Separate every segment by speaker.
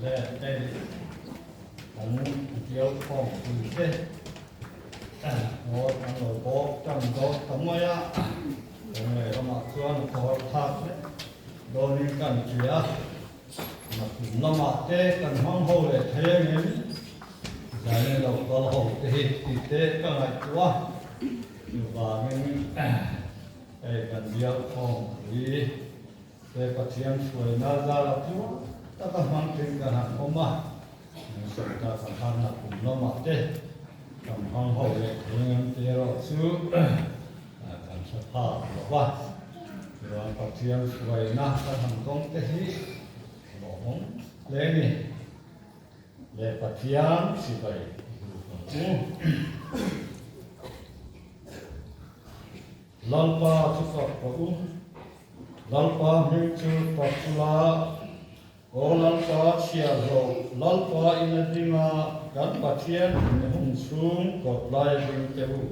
Speaker 1: Le hei kan bial khawm pui te ngawi an lo bawk tan dawn ta mai a, Lunglei ramah chuan a khawhar thlak hle dawnin kan hria. Nakum lamah te kan hmang ho leh thei angin zanin lo kal ho te hi tih te ka ngaihtuah a, chuvangin hei kan bial khawm pui te Pathian hruaina zara tluang taka hmang thin kan han awm a, min sawi ta kan khan nakum lamah te kan hmang ho leh thei angem tih erawh chu kan hre phak lo va. Chuan Pathian hruaina kan han dawng te hi lawmawm hle a ni. Leh Pathian sipai duh ang u. Lalpa chu fak rawh u. Lalpa hming chu fak ula. Aw Lalpa chhiahhlawh, Lalpa in a ding a, kan Pathian in hung chhung kawt lai a ding teh u.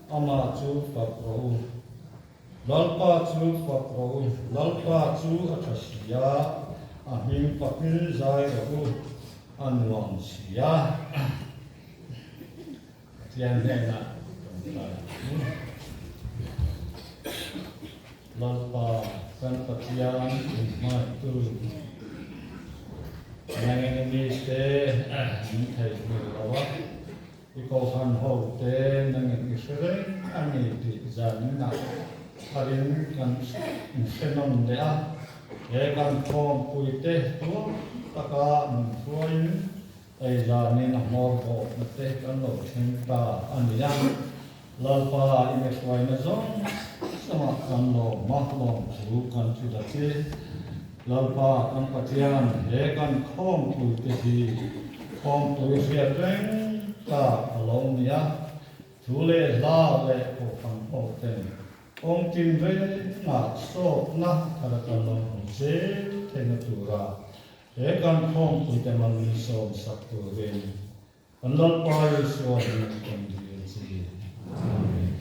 Speaker 1: Amah chu fak rawh u. Lalpa chu fak rawh u. Lalpa chu a tha si a, a hming fakin zai rawh u, a nuam si a. Pathian hnenah tawngtai ang u. Lalpa kan Pathian inhmaitu nangin i mite min theihnghilh lo a. I kohhran ho te nangin i hre reng a ni tih zaninah tharin kan inhre nawn leh a, he kan khawmpui te tuam taka min hruaiin hei zanin a hmawr bawkna te kan lo thleng ta a ni a. Lalpa i mi hruaina zawng zawngah kan lawm a, lawmthu kan ti ta che. Lalpa kan Pathian he kan khawmpui te hi khawmpui hriat reng tak a lo ni a, thu leh hla leh kohhran pawh ten kawng tin rengah sawtna thar kan lo hmu zel theihna tura he kan khawmpui te man min sawm sak turin Kan Lalpa Isua hi kan dil chi Amen.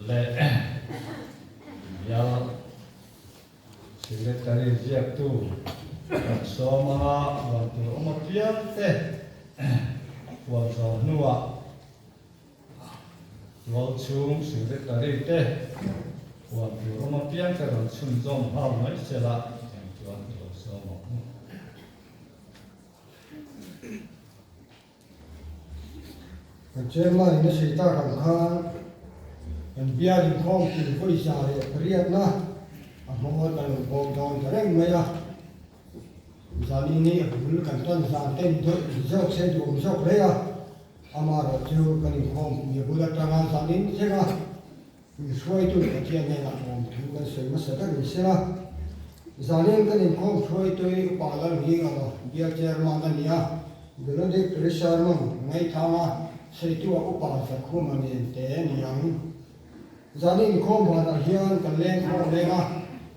Speaker 1: Leh bial Secretary ziaktu kan sawm anga huan tur awm apiang te huan zawh hnuah tual chhung Secretary te huan tur awm apiang te rawn chhunzawm nghal mai sela tiang chuan i lo sawm ang u.
Speaker 2: Kan chairman in a sawi tak ang khan kan bial inkhawm tur vawi 108na a hmawt a lo bawk dawn ta reng mai a. Zanin hi a bul kan tan zan te ni zawk se duhawm zawk hle a, amaherawh chu kan inkhawm pui a bul atanga zanin thleng a. Min hruaitu Pathian hnenah awm thu kan sawi hmasa ber ni sela, zanin kan inkhawm hruaitui Upa Lalhminga aw Bial Chairman a ni a, Benedict Risarman Ngaithanga sawitu a Upa Zakhuma nen te a ni ang. Zanin inkhawm banah hian kan lengkhawm leng a,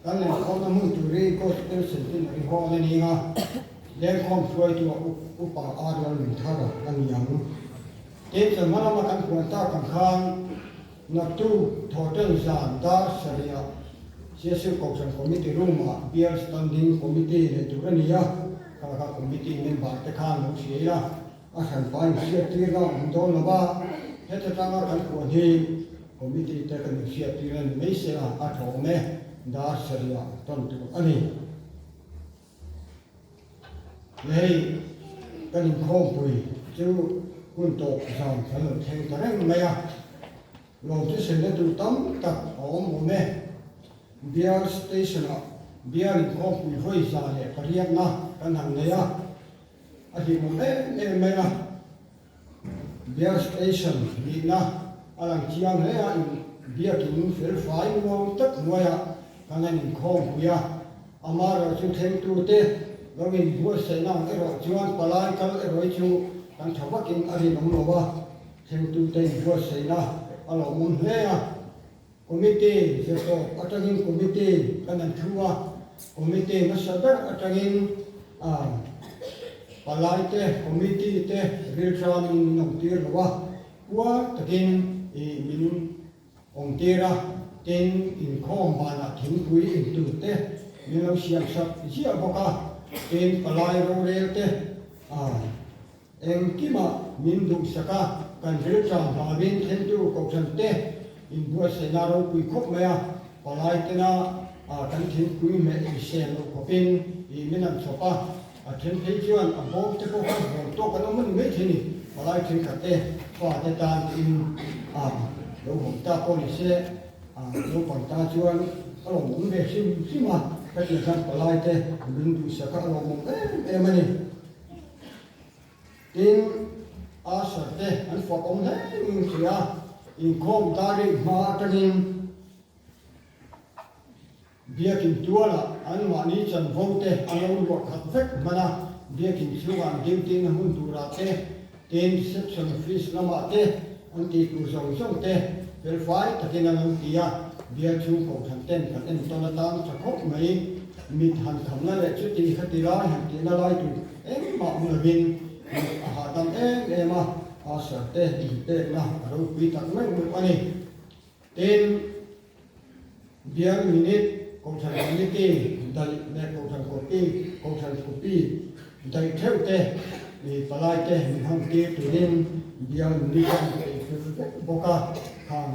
Speaker 2: kan lengkhawmna hmun turin Gospel Centenary Hall a ni a, lengkhawm hruaitu a Upa R Lalnunthara a ni ang. Tin, chawhma lama kan puan tak ang khan, Naktu Thawhṭan zan dar sarihah Siasir Kohhran Committee Room-ah Bial Standing Committee neih tur a ni a, kha kha Committee member te khan lo hria ila, a hranpa inhriattirna a awm dawn lo va, heta tanga kan puan hi Committee te kan inhriattir a ni mai se a, a tha awm e, dar sarihah tawn tur a ni. Hei kan inkhawmpui chu hun tawp zan kan lo thleng ta reng mai a, lawmthu saina tur tam tak a awm awm e. Bial Station-ah bial inkhawmpui vawi 108na kan han nei a, a hlimawm em em mai a. Bial Station nihna a lang chiang hle a, biakin fel fai nuam tak hnuaiah kan han inkhawmpui a. Amaherawhchu thlengtute lo inbuatsaihna ang erawh chuan palai kal erawh chu kan tha vakin a rinawm lo a, thlengtute inbuatsaihna a lawmawm hle a. Committee zirtawp atangin committee kan han thu a, committee hmasa ber atangin palaite committee te rilhranin min awmtir lo a, puar takin min awmtir a. Tin, inkhawm banah thingpui in tur te min lo siam sak ziah bawk a, tin palai rorel te a engkimah min duhsak a, kan rilṭam hlauin thlentu kohhran te inbuatsaihna ropui khawp mai a, palai tena kan thingpui hmeh insem loh khawpin ih min an chhawp a, a then phei chuan a bawm te pawh khan hawn tawk an awm a ni maithei a ni, palai thenkhat te fate tan tiin a lo hawn ta pawh ni se, a naupang tan chuan a lawmawm ve hrim hrim a, hetiang khan palai te min duhsak a, a lawmawm em em a ni. Tin, Asher te an fak awm hle in hria, inkhawm dar-ih hma atangin Biakin tualah anmahni chanvo te an lo luah khat vek hman a, Biakin chhungah an duty na hmun turah te, tin reception office lamah te an tih tur zawng zawng te felfai takin an lo ti a, bial chhung kohhran ten kan entawn atan tha khawp mai. Mit han khamna leh chuti khati lai han tihna lai tur engmah awm lovin mit a hahdam em em a, usher te inpekna a ropui tak meuh meuh a ni. Tin, Bial Minute, Kohhran Committee daih leh Kohhran Copy, Kohhran Copy daih theuh te mi palai te min hawng tir turin Bial Minute a inpeih fel vek bawk a, khang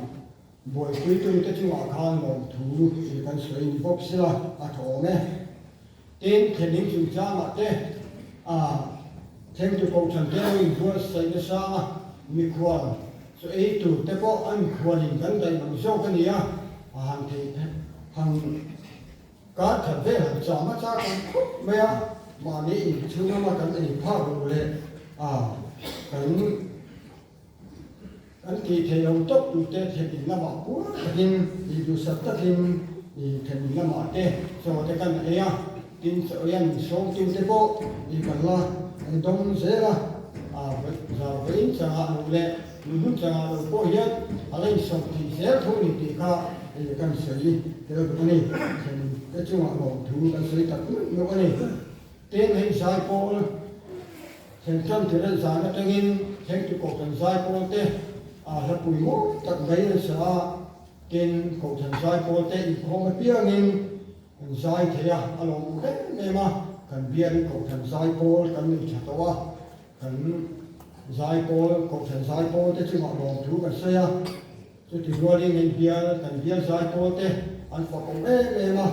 Speaker 2: buaipuitute chungah khan lawmthu tih kan sawi ni bawk sila a tha awm e. Tin, thlening chungchangah te a thlengtu kohhran te lo inbuatsaih nasa a, mikhual chu ei tur te pawh an mikhualin kan daih lo zawk a ni a, a han theih han kar khat vel han cham a chak ang khawp mai a, mahni inchhung lama kan ei phak lo leh a kan Kan tih theih lo tawp tute thenin lamah puar takin ih duhsak takin ih thenin lamah te chaw te kan ei a, tin chaw ei an sawm tute pawh ih kan la an dawng zel a, a zau vawiin changah lo leh nunhun changah lo pawh hian a la insawm thei zel tho ni tih kha ih kan sawi tel duh a ni. Thenin te chungah lawmthu kan sawi tak meuh meuh a ni. Tin hei zai pawl. Thentlang Tirel zan atangin Thlengtu Kohhran Zaipawl te a hla pui mawi tak mai an sa a, tin Kohhran Zaipawl te inkhawm apiangin an zai thei a, a lawmawm em em a, kan bialin Kohhran Zaipawl kan nei tha tawh a, kan Zaipawl, Kohhran Zaipawl te chungah lawmthu kan sawi a, chuti rualin hei bial, kan bial Zaipawl te an fakawm em em a,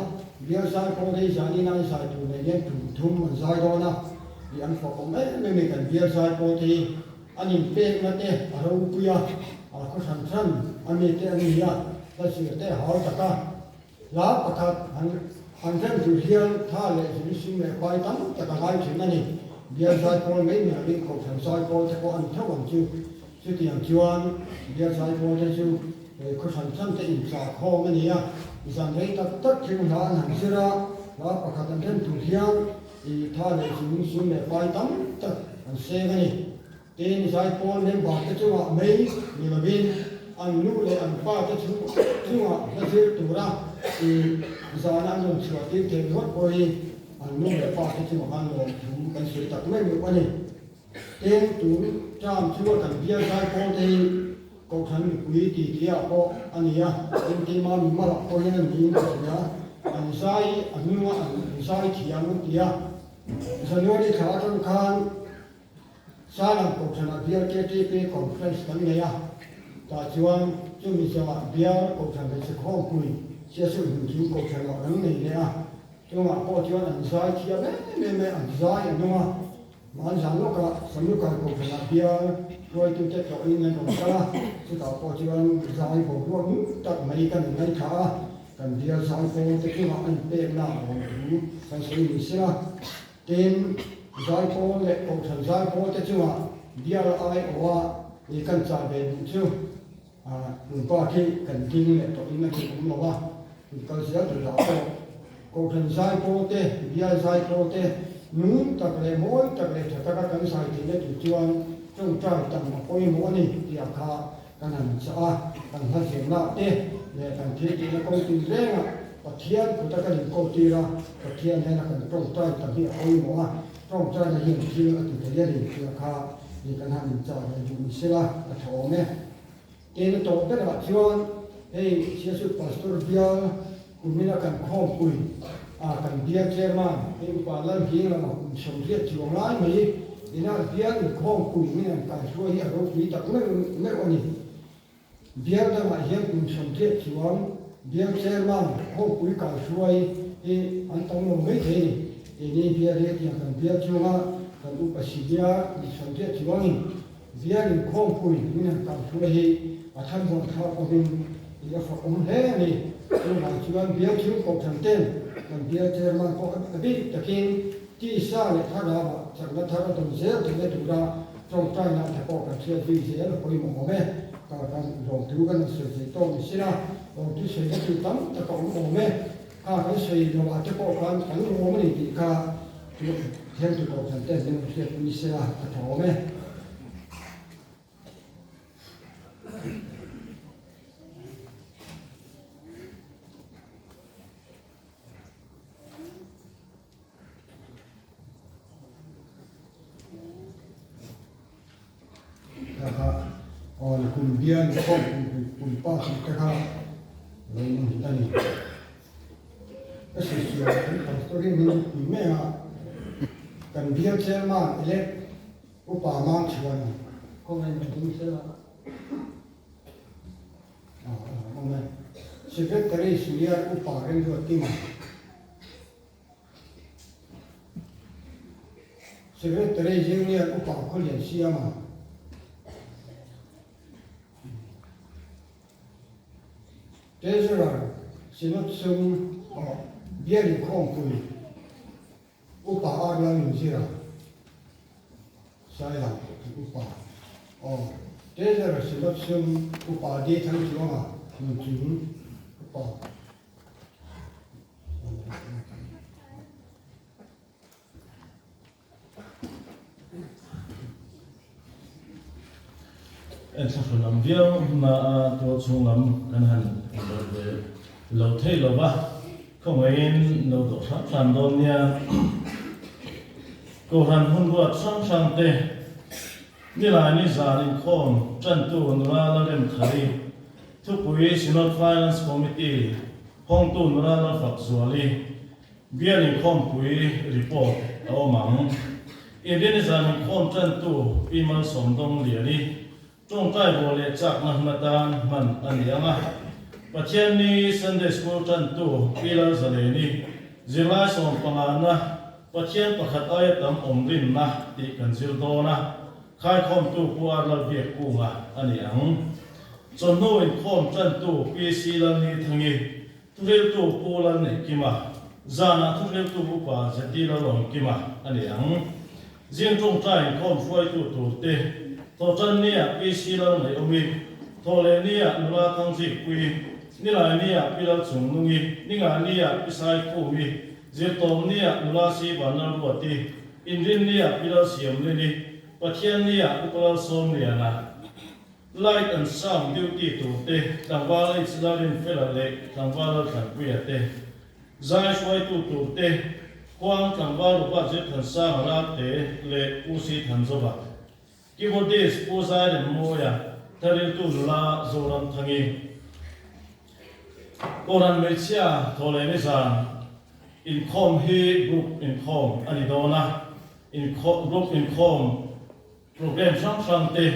Speaker 2: bial Zaipawl te hi zanin an zai tur nei hian tum thum an zai dawn a, Ih an fakawm em em i kan bial zaipawl te hi an inpekna te a ropui a, a khaw hran hran a mi te an ni a, hla zir te a hau tak a. Hla pakhat han han rem tur hian tha leh zir sum leh pai tam tak a ngai thin a ni. Bial zaipawl mai ni lovin kohhran zaipawl te pawh an tho ang chu. Chutiang chuan bial zaipawl te chu khaw hran hran te inchah khawm a ni a, zan rei tak tak thil hla an han zir a, hla pakhat an rem tur hian I tha leh chung sum leh pai tam tak an seng a ni. Tin, Zaipawl member te chungah mai ni lovin an nu leh an pa te chungah hla zir tura i zana an rawn chhuah tir theih ringawt pawh hi an nu leh pa te chungah khan lawmthu kan sawi tak mai meuh a ni. Tin, tun term chu a kan bial Zaipawl te hi Kohhran mipui ti tih ah pawh a ni a, engkeimah mimal ah pawh hian a niin ka hria. An zai a hnunga an zai thiam an ti a. January thla atang khan Salam Kohhranah Bial KTP Conference kan nei a, tah chuan chumi zawhah Bial Kohhran Hmeichhe Khawmpui Siasuk Hmunchung Kohhranah kan nei leh a, chungah pawh chuan an zai thiam em em e, an zai a hnung a. Hmanzan lawkah Samlukai Kohhranah bial hruaitute tlawhin an rawn kal a, chutah pawh chuan zai boruak ngun tak mai kan ngaithla a, kan bial zai pawlte chungah a inpekna a awm thu kan sawi ni sela. Tin, zai pawl leh Kohhran zai pawlte chungah bial aiawha i kan chah ve duh chu Nunpa khi kan ding leh tawhin a dik awm lo a, in kal zel tur dah pawh Kohhran zai pawlte, bial zai pawlte nung tak leh mawi tak leh tha taka kan zai theihna tur chuan tawngtai tam a pawimawh a ni tih ah kha kan han chah a, kan hla zirna te leh kan thil tihna kawng tin rengah Pathian kuta kan inkawltir a, Pathian hnena kan tawngtai tam hi a pawimawh a, tawngtaina hian thil a ti thei a ni tih ah kha i kan han inchah ve duh ni sela a tha awm e. Tin a tawp berah chuan. Hei Siasut Pastor bial kumina kan khawmpui a kan bial chairman hei Upa Lalhing lama kum 80 chuang lai mai ina bial inkhawmpui min an kaihruai hi a ropui tak meuh meuh a ni. Bial dangah hian kum 80 chuang bial chairman khawmpui kaihruai hi an tam lo mai thei a ni. Keini bial hi hetiang kan bial chunga kan upa si bial kum 80 chuangin Bial inkhawmpui min han kaihruai hi a thanzawn thlak awmin i a fakawm hle a ni. Chuvang chuan bial chhung kohhran ten kan bial chairman pawh a bik takin tisa leh thlarauah chakna thar a dawn zel theihna tura tawngtaina te pawh kan hriat zui zel a pawimawh awm e. Ka kan lawmthu kan han sawi thei tawk ni sin a, lawmthu sawina tur tam tak a awm awm e. Kha kan sawi lo ah te pawh khan kan lawm a ni tih kha Thiamtu kohhran te min rawn hriat pui se a, a tha awm e. Kha kha aw ni kum bial inkhawm kum kum pa tih te kha lo ni a ni. Ka sawi sual kan pastor hi min pui mai a, kan bial chairman elect upa mang chuan khawngaih a ding sela a awm e. Secretary Senior upa Remruat Kima. Secretary Junior upa Khawlian Siama. Treasurer Synod Sum aw Bial Inkhawmpui Upa Ar Lalnunzira Saila Upa aw Treasurer Synod Sum Upa D Thangchuanga Nunchung Upa
Speaker 3: Enthlahrun lam viau na a tual chhung lam kan han inrawlh ve lo thei lo va, khawngaihin lo dawh hram hram dawn nia. Kohhran hun ruat hrang hrang te, Nilaini zan inkhawm tantu nula Lalremthari, Thupui Synod Finance Committee hawngtu nula Lalfakzuali, Bial inkhawmpui report a awm ang. Indian zan inkhawm tantu Pi Malsawmdawng Liani tawngtai bawh leh chakna hun atan hman a ni ang a. Pathianni Sunday School tantu Pi Lalzaleni zirlai sawmpangana Pathian pakhat aia tam awm rinna tih kan zir dawn a, khaikhawmtu Pu Ar Lalbiakkunga a ni ang. Chawhnu inkhawm tantu Pi Si Lalnithangi Thuhriltu Pu Lalneihkima, zanah thuhriltu Upa Zeti Lalawmkima a ni ang. Zing tawngtai inkhawm hruaitu turte, Thawhtannia PC Lalngaihawmi, Thawhlehnia Nula Thangzikpui, Nilainiah Pi Lalchungnungi, Ningahniah Pi Saikhumi, Zirtawmniah Nula Sivanlalruati, Inrinniah Pi Lalsiamlini, Pathianniah Upa Lalsawmliana. Light and Sound duty tur te, Tlangval H Lalrinfela leh Tlangval Lalthlanpuia te, Zai hruaitu tur te, Khuang Tlangval Robert Zirthansanga Ralte leh Pu Si Thanzova, Keyboardist Pu Zairemmawia, Thariltu nula Zoramthangi, Kohhran Hmeichhia Thawhleh Nizan inkhawm hi group inkhawm a ni dawn a, group inkhawm Program hrang hrang te,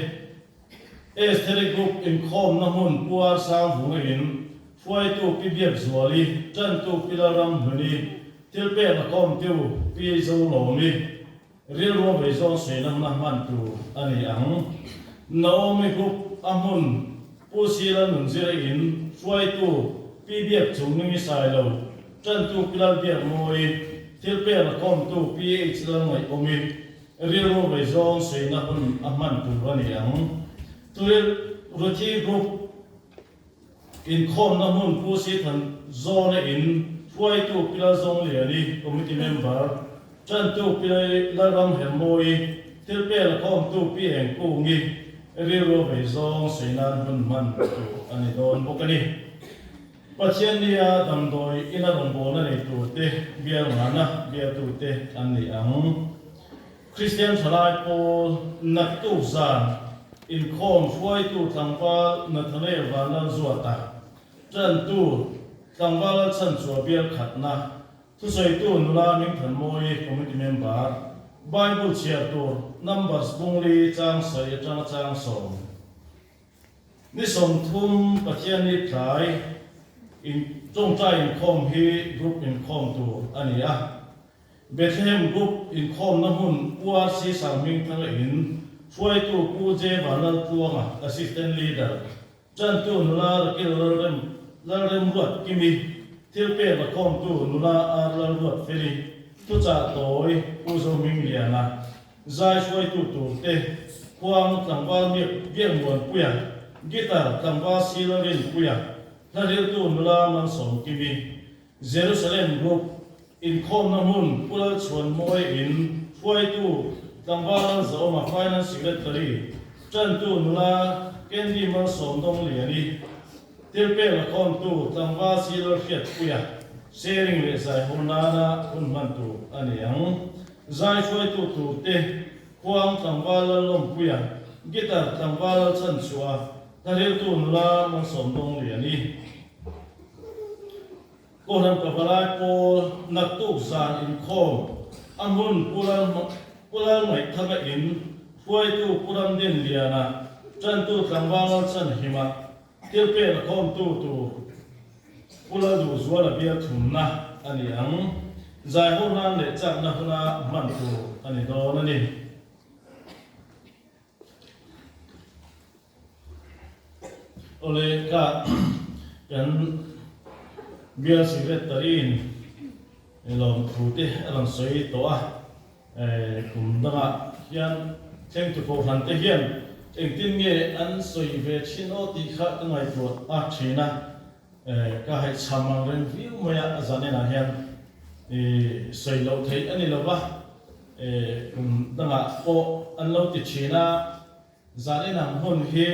Speaker 3: Estheri Group inkhawmna hmun Puar Sang Vunga in hruaitu Pi Biak Zuali, Tantu Pi Lalram Hluni, Thilpek a kawmtu Pi Zolawmi, rilru vei zawng sawi lamna hman tur a ni ang. Naomi Group a hmun Pu Sila Nunzira in hruaitu Pi Biak Chungnungi Sailo, Tantu Pi Lalbiak Mawi, Thilpek a kawmtu Pi H Lalngaihawmi, Rilru vei zawng suihna hun a hman tur a ni ang. Tuil Ruthi Group inkhawmna hmun Pu Sithan Zawna in hruaitu Pi Lalzawngliani, Committee Member, Tantu Pi Lalramhermawi, Thilpel a khawmtu Pi Engkungi rilru vei zawng suihnan hun hman tur a ni dawn bawk a ni. Pathiannia damdawi ina rawngbawlna nei turte bial ngana bialtute an ni ang. Kristian thalai pawl naktuk zan inkhawm hruaitu tlangval Nathanael Vanlalzuata. Ṭantu, Tlangval Lalchhanchhuah bial khatna, Thusawitu nula Mingthanmawii Committee Member, Bible chhiar tur Numbers bungli chang sawi atanga chang sawm. Ni 30 Pathianni tlai in tawngtai inkhawm hi Group inkhawm tur a ni a. Bethlehem Group inkhawmna hmun URC Sanghmingthanga in hruaitu Pu J Vanlaltluanga, Assistant Leader, Ṭantu nula Rakil Lalrem Lalremruat Kimi, thilpek la khawmtu nula Ar Lalruat Feli, thuchah tawi Pu Zohmingliana, zai hruaitu turte, khuang tlangval Miak Biakmuanpuia, guitar tlangval Si Lalrinpuia, hlariltu nula Malsawm Kimi, Jerusalem Group inkhawmna hmun Pu Lalchhuanmawi in hruaitu tlangval Lalzaawma Finance Secretary, ṭantu nula Candy Malsawm Dawngliani, thilpek la khawmtu tlangval Si Lalhriatpuia, sharing leh zaihur nana hun hman tur a ni ang. Zai hruaitu turte khuang tlangval Lallawmpuia, guitar tlangval Lalchhanchhuah, hlariltu nula Malsawm Dawngliani. Kohhran Pavalai pawl naktuk zan inkhawm a hmun Pu Lal Ngaihthanga in hruaitu Pu Ramdin Liana tantu tlangval Lalchan Hima thilpek a khawmtu tur Pu Lalduhzuala bial thumna a ni ang. Zai ho nan leh chakna huna hman tur a ni dawn a ni. Awle ka kan bial secretary in lawmthu te a rawn sawi tawh a, kum dangah hian thlengtu kohhran te hian engtin nge an sawi ve thin aw tih kha ka ngaihtuah a thin a, ka haihchham ang reng viau mai a, a zaninah hian sawi loh theih a ni lo va, kum dangah pawh an lo ti thin a. Zan inang hun hi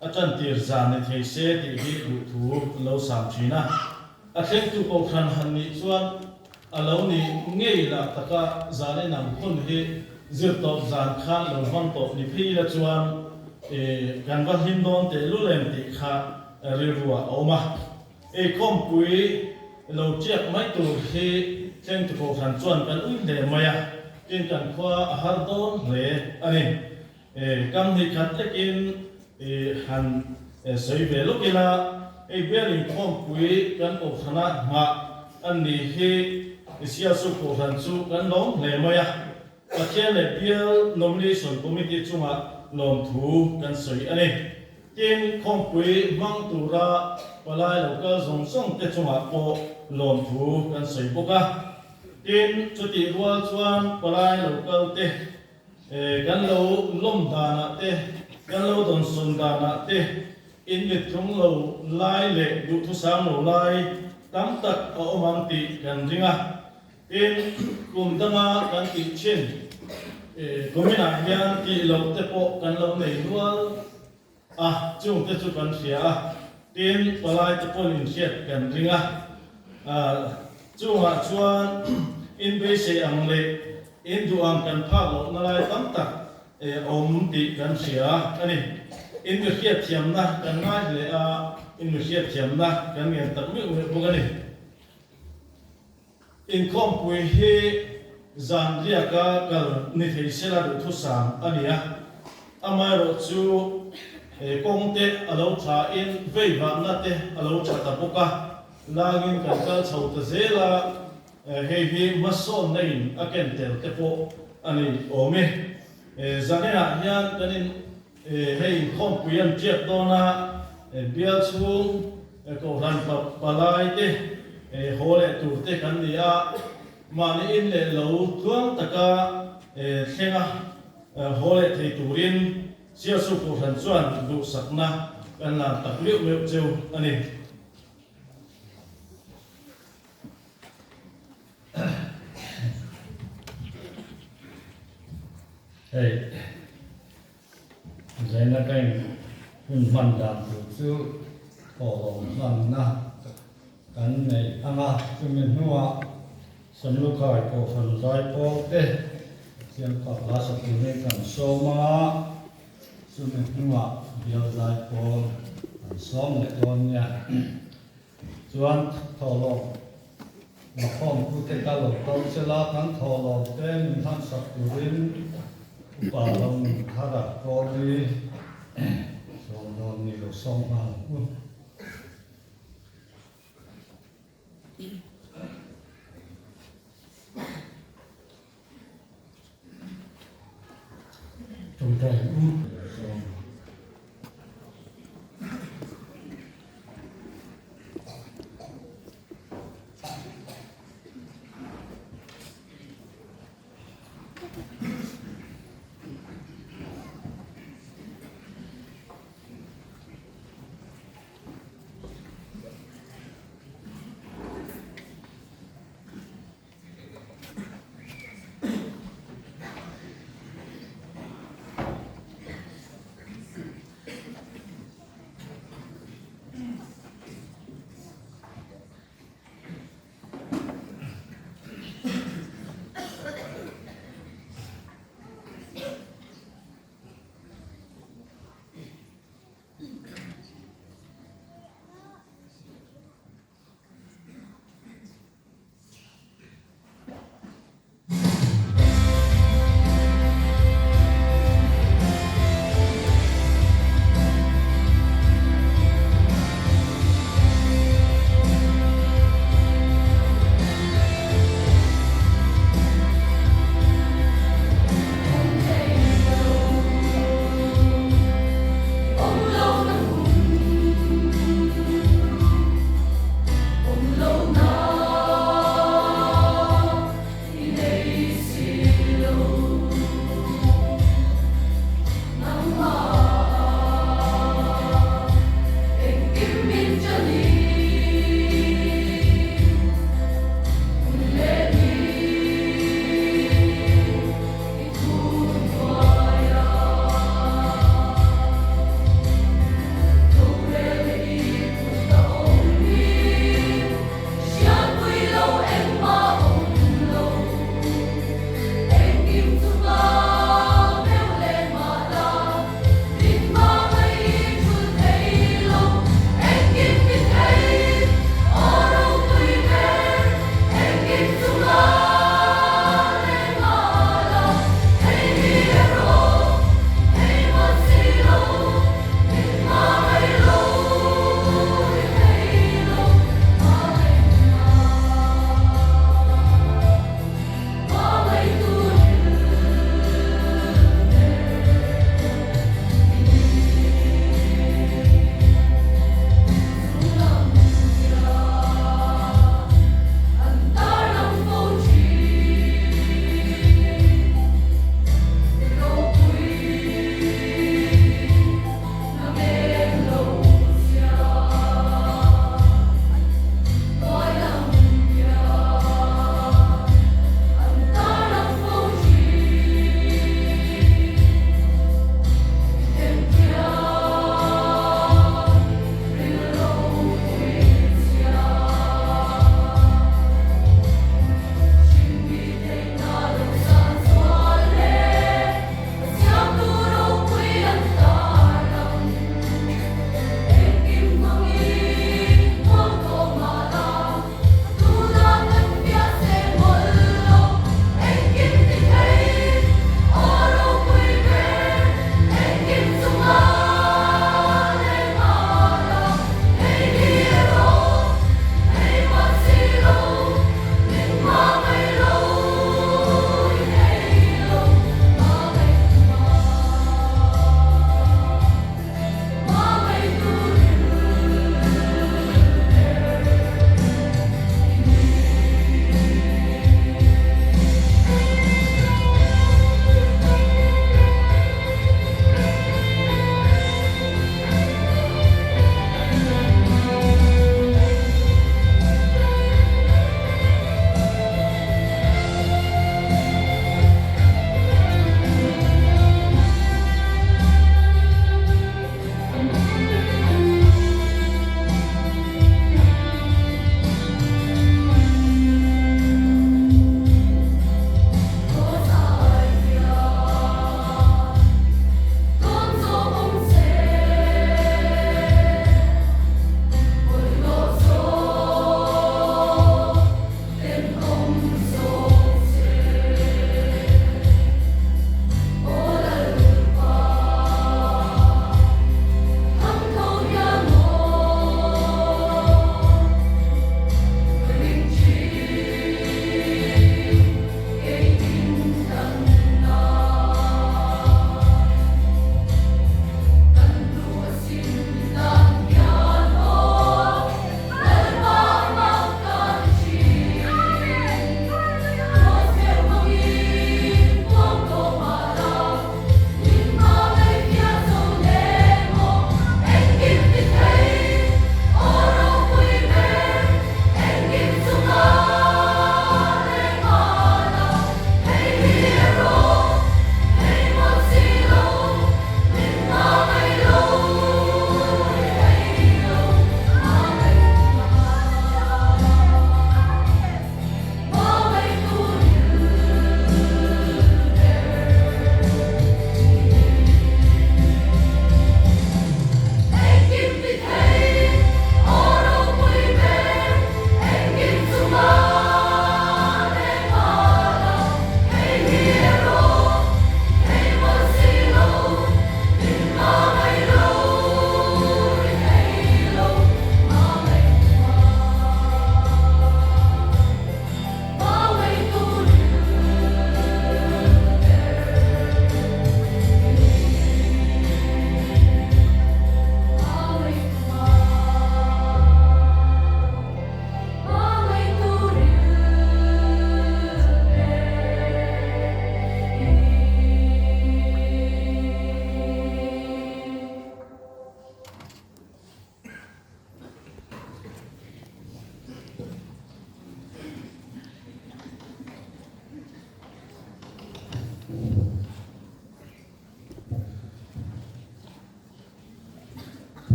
Speaker 3: a tantir zan ni thei se tih hi duhthu an lo sam thin a. A thlengtu kohhran han nih chuan a lo ni ngei lah taka zan inang hun hi zir tawp zan khan lo hmang tawh ni phei ila chuan kan va hlim dawn tehlul em tih kha rilruah a awm a. Eikhawmpui lo tiak mai tur hi thlengtu kohhran chuan kan ui hle mai a, tin kan khua a har dawn hle a ni. Kam hnih khat lekin han sawi ve lawk ila, hei bial inkhawmpui kan kohhrana nghah an nih hi Sialsuk kohhran chu kan lawm hle mai a, Pathian leh Bial Nomination Committee chungah lawmthu kan sawi a ni. Tin, khawmpui hmang tura palai lo kal zawng zawng te chungah pawh lawmthu kan sawi bawk a. Tin, chutih rual chuan palai lo kal te Kan lo lawm danah te, kan lo dawnsawn danah te in mittlung lo lai leh duhthusam lo lai tam tak a awm ang tih kan ring a. Tin, kum danga kan tih thin kuminah hian tih loh te pawh kan lo nei nual a, chung te chu kan hria a. Tin, palai te pawn inhriat kan ring a. Chungah chuan inbeisei ang leh In duh ang kan phak lohna lai tam tak awm tih kan hria a ni. In mi hriatthiamna kan ngai hle a, in mi hriatthiamna kan ngen tak meuh meuh bawk a ni. Inkhawmpui hi zan riaka kal ni thei sela duhthusam a ni a, amaherawhchu kawng te a lo thain veivahna te a lo tha ta bawk a, langin kan kal chho ta zel a. Hei hi hmasawnna in a ken tel te pawh a ni awm e. Zanenah hian kan in hei inkhawmpui an tiak dawn a, bial chhung kohhran palai te haw leh tur te kan ni a, mahni in leh lo tluang taka thlenga haw leh thei turin Sialsuk kohhran chuan duhsakna kan lan tak meuh meuh cheu a ni.
Speaker 1: Hei zaina ka in hun hman dan tur chu thawhlawm hmanna kan neih ang a, chumi hnuah Samlukhai Kohhran Zaipawl te Pathian fak hla sa turin kan sawm ang a, chumi hnuah Bial Zaipawl kan sawm leh dawn nia. Chuan thawhlawm lakhawm tute ka lo ko sela, kan thawhlawm te min hlansak turin upa lo min thar a, Kawli sawm dawn ni lo sawm nghal ang u. Tawngtai ang u.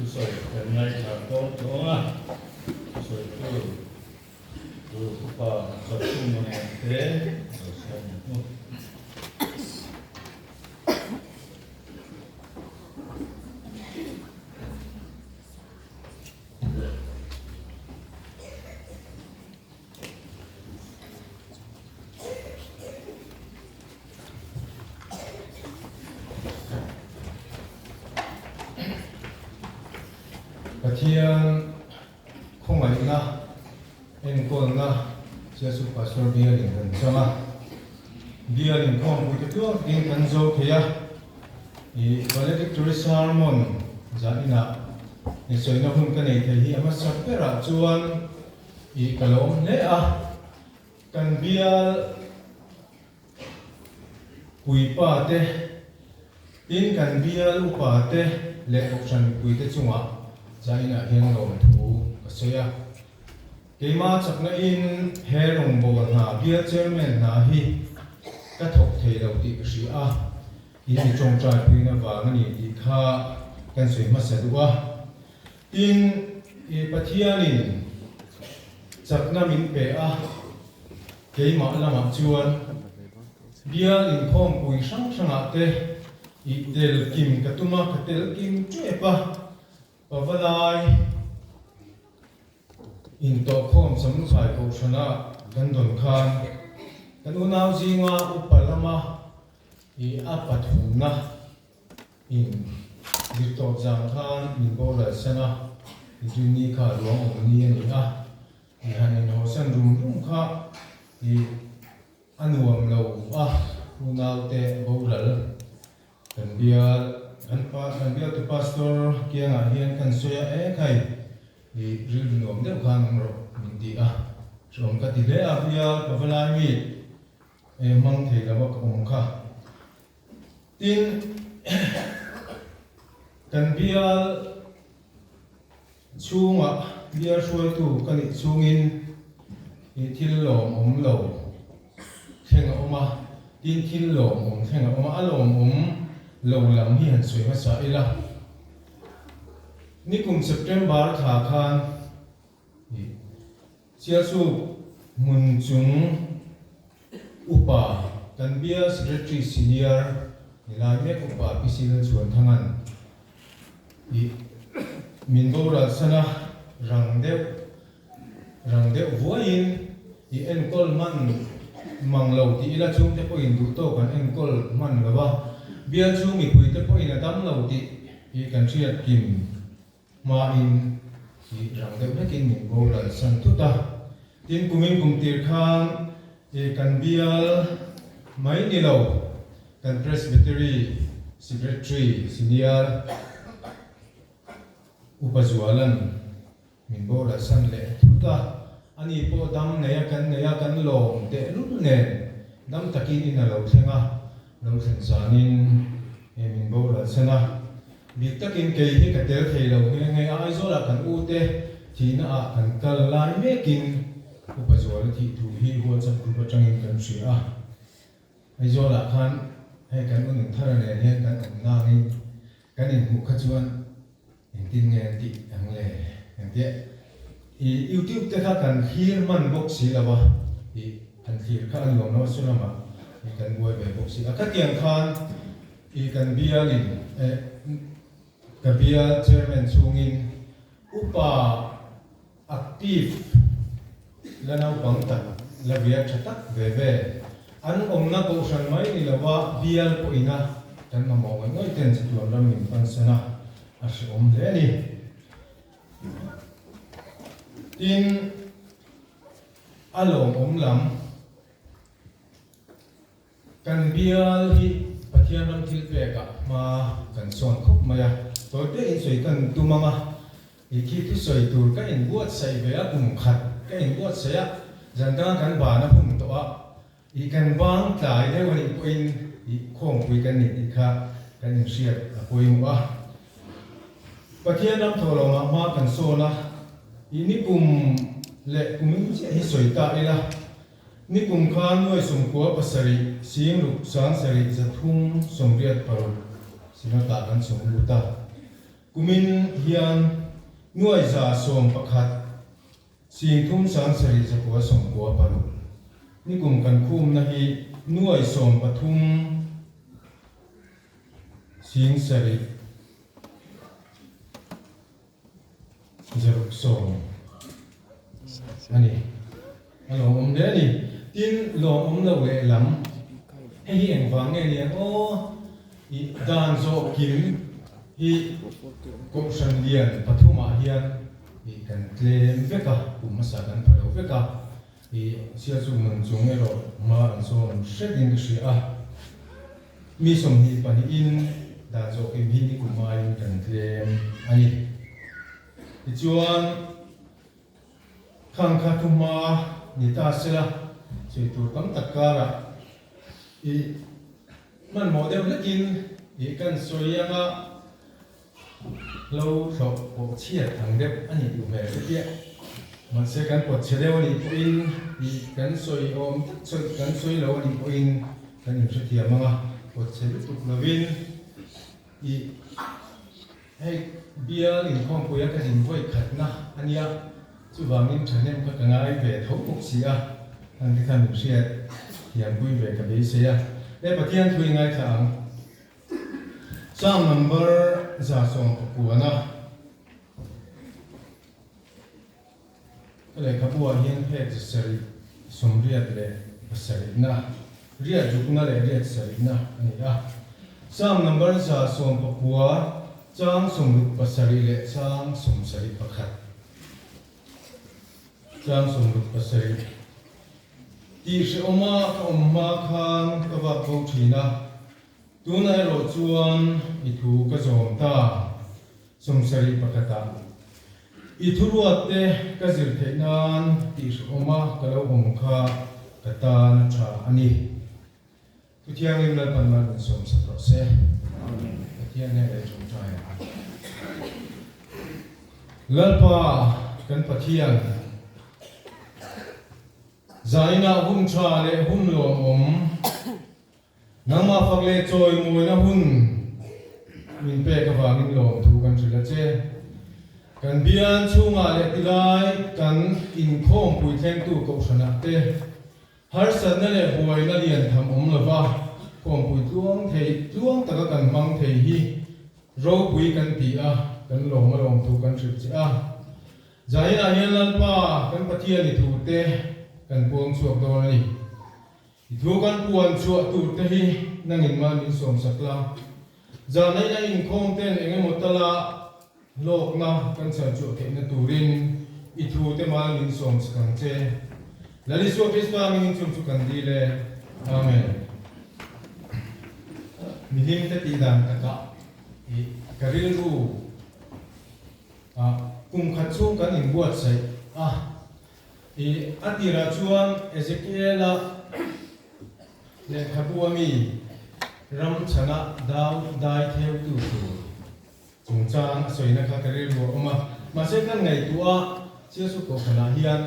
Speaker 1: Thusawi kan ngaithla tawh tawh a, thusawitu tur upa Zakhuma nen te lo sawm hnu.
Speaker 4: Pathian khawngaihna enkawlna Jesu Pastor bialin kan chang a, bial inkhawmpui te tluangin kan zo thei a, ih valedictory sermon zaninah insawina hun ka nei thei hi a hmasa berah chuan ih ka lo awm hle a, kan bial Puipa te, tin kan bial upa te leh kohhran mipui te chungah zainah hian lawmthu ka sawi a. Keimah chakna in he rawngbâwl hna bial chairman hna hi ka thawk thei lo tih ka hria a, in mi ṭawngṭai puina vang a ni tih kha kan sawi hmasa duh a. Tin, i Pathianin chakna min pe a, keimah lamah chuan bial inkhawmpui hrang hrangah te i tel kim ka tum a, ka tel kim tep a, Pavalai intawhkhawm Samlukhai Kohhrana kan dawn khan kan unau zinga upa lama i a pathumna In zir tawp zan khan min boral san a, Zuni kha ruang awm ni a ni a, i han inhawhsan rum rum kha i a nuam lo a, unaute boral kan bial kan pa kan bialtu pastor kiangah hian kan sawi a, e khai i rilru nuam deuh khan awm rawh min ti a, hreawm ka ti hle a, bial pavalai mi e hmang thei lo a ka awm kha. Tin, kan bial chhungah bial hruaitu ka nih chhungin ih thil lawmawm lo thleng a awm a, tin thil lawmawm thleng a awm a, a lawmawm lo lam hi han sawi hmasa ila. Nikum September thla khan ih Sialsuk hmun chung Upa kan bial Secretary Senior ni lai mek Upa Pi Sila Chhuanthanga'n ih min boral san a, rang deuh rang deuh vuaiin ih enkawl hman mang lo tih ila chhungte pawhin duh tawk an enkawl hman lo a, bial chhung mipuite pawhin a dam lo tih ih kan hriat kim Hmain i rang deuh hlekin min boral san thut a, tin kumin kum tir khan i kan bial mai ni lo, kan Presbytery Secretary Senior Upa Zualan min boral san leh thut a, ani pawh dam nei a kan nei a kan lawm tehlul nen dam takin in a lo thleng a, Lo thlen zanin he min boral san a, bik takin kei hi ka tel thei lo nghe nghe a, Aizawlah kan u te thihna ah kan kal lai mekin Upa Zuala thih thu hi WhatsApp group atangin kan hria a, Aizawlah khan hei kan u Nunthara nen hian kan awm nangin kan inhmuh kha chuan engtin nge an tih ang le engtia i youtube te kha kan thlir hman bawk si lo a i han thlir kha a nuam lo a saw lamah i kan buai ve bawk si a khatiang khan i kan bialin eh ka bial chairman chhungin upa active la naupang tak la vial tha tak ve ve an awmna kohhran mai ni lova bial pawhina kan mamawh ngawih ngawih ten chatuan ram min pansan a a hrehawm hle a ni. Tin, a lawmawm lam. Kan bial hi Pathian ram thil pekah hma kan sawn khawp mai a, tawi te in sawi kan tum ang a, i khi thusawi tur ka inbuatsaih ve a, kum khat ka inbuatsaih a, zan danga kan ban a hun tawh a, i kan bang tlai deuh a nih pawhin i khawmpui kan ni tih kha kan inhriat a pawimawh a. Pathian ram thaw lo mah hma kan sawn a, i nikum leh kumin chiah hi sawi ta ila, Nikum kha nuai 97 6 3 336 Synod-ah kan chhung lut a. Kumin hian nuai 11 singthum 70 196. Nikum kan khumna hi nuai 13 7 600 a ni. A lawmawm hle a ni. Tin, lawmawm lo lehlam hei hi engvang nge ni ang aw? I dan zawh kim hi Kohhran lian pathumah hian i kan tlem vek a, kum hmasa kan pha lo vek a, i chhia chu nun chung erawh hma an sawn hretin ka hria a. Mi 22 in dan zawh kim hi ni kum aiin kan tlem a ni. Tichuan, khang kha thu hma ni ta sela, sawi tur tam tak karah i hmanhmawh deuh hlekin i kan sawi anga lo thlawh pawh chhiat ang deuh a nih duh hmel te chiah. Mahse kan pawt chhe deuh a nih pawhin i kan sawi awm tak sawi kan sawi lo a nih pawhin kan inhrethiam ang a, pawt chhe lutuk lovin i hei bial inkhawmpuia ka zin vawi khatna a nia, chuvangin thahnem kha ka ngai ve tho bawk si a, hang te khan min hriat thiampui ve ka beisei a, le Pathian thu i ngaithla ang. Psalm number 119 ka lehkhabu ah hian phek 787 na, riat rukna leh riat sarihna a ni a. Psalm number 119 chang 67 leh chang 71. Chang 67. Tih hrehawma ka awm hma khan ka vak bo thin a. Tunah erawh chuan i thu ka zawm ta, 71 ah. I thuruat te ka zir theih nan tih hrehawma ka lo awm kha ka tan a tha a ni. Thu Thianghlim Lalpan mal min sawm sak rawh se. Pathian hneh leh tawngtai ang. Lalpa kan Pathian. Zainah hun tha leh hun lawmawm. Nangmah fak leh chawimawina hun min pek avangin lawmthu kan hrilh a che. Kan bian chhungah leh tilai kan inkhawmpui thlengtu kohhranah te harsatna leh buaina lian tham awm lova khawmpui tluang thei tluang taka kan hmang thei hi ropui kan ti a, kan lawm a lawmthu kan hrilh che a. Zainah hian Lalpa kan Pathian i thute kan puang chhuak dawn a ni. I thu kan puan chhuah tur te hi nangin mal min sawm sak la. Zahnaihna inkhawm ten eng emaw tala hlawkna kan chhar chhuah theihna turin i thu te mal min sawm sak ang che. Lal Isua Krista mingin chung chu kan dil e. Amen. Mihlim te tih dan takah i ka rilru ah kum khat chhung kan inbuatsaih a. I a tirah chuan Ezekiela lehkhabu a mi ram chhana dau dai theutu tur chungchang a sawina kha ka rilru a awm a. Mahse kan ngaihtuah a, Siasu Kohhranah hian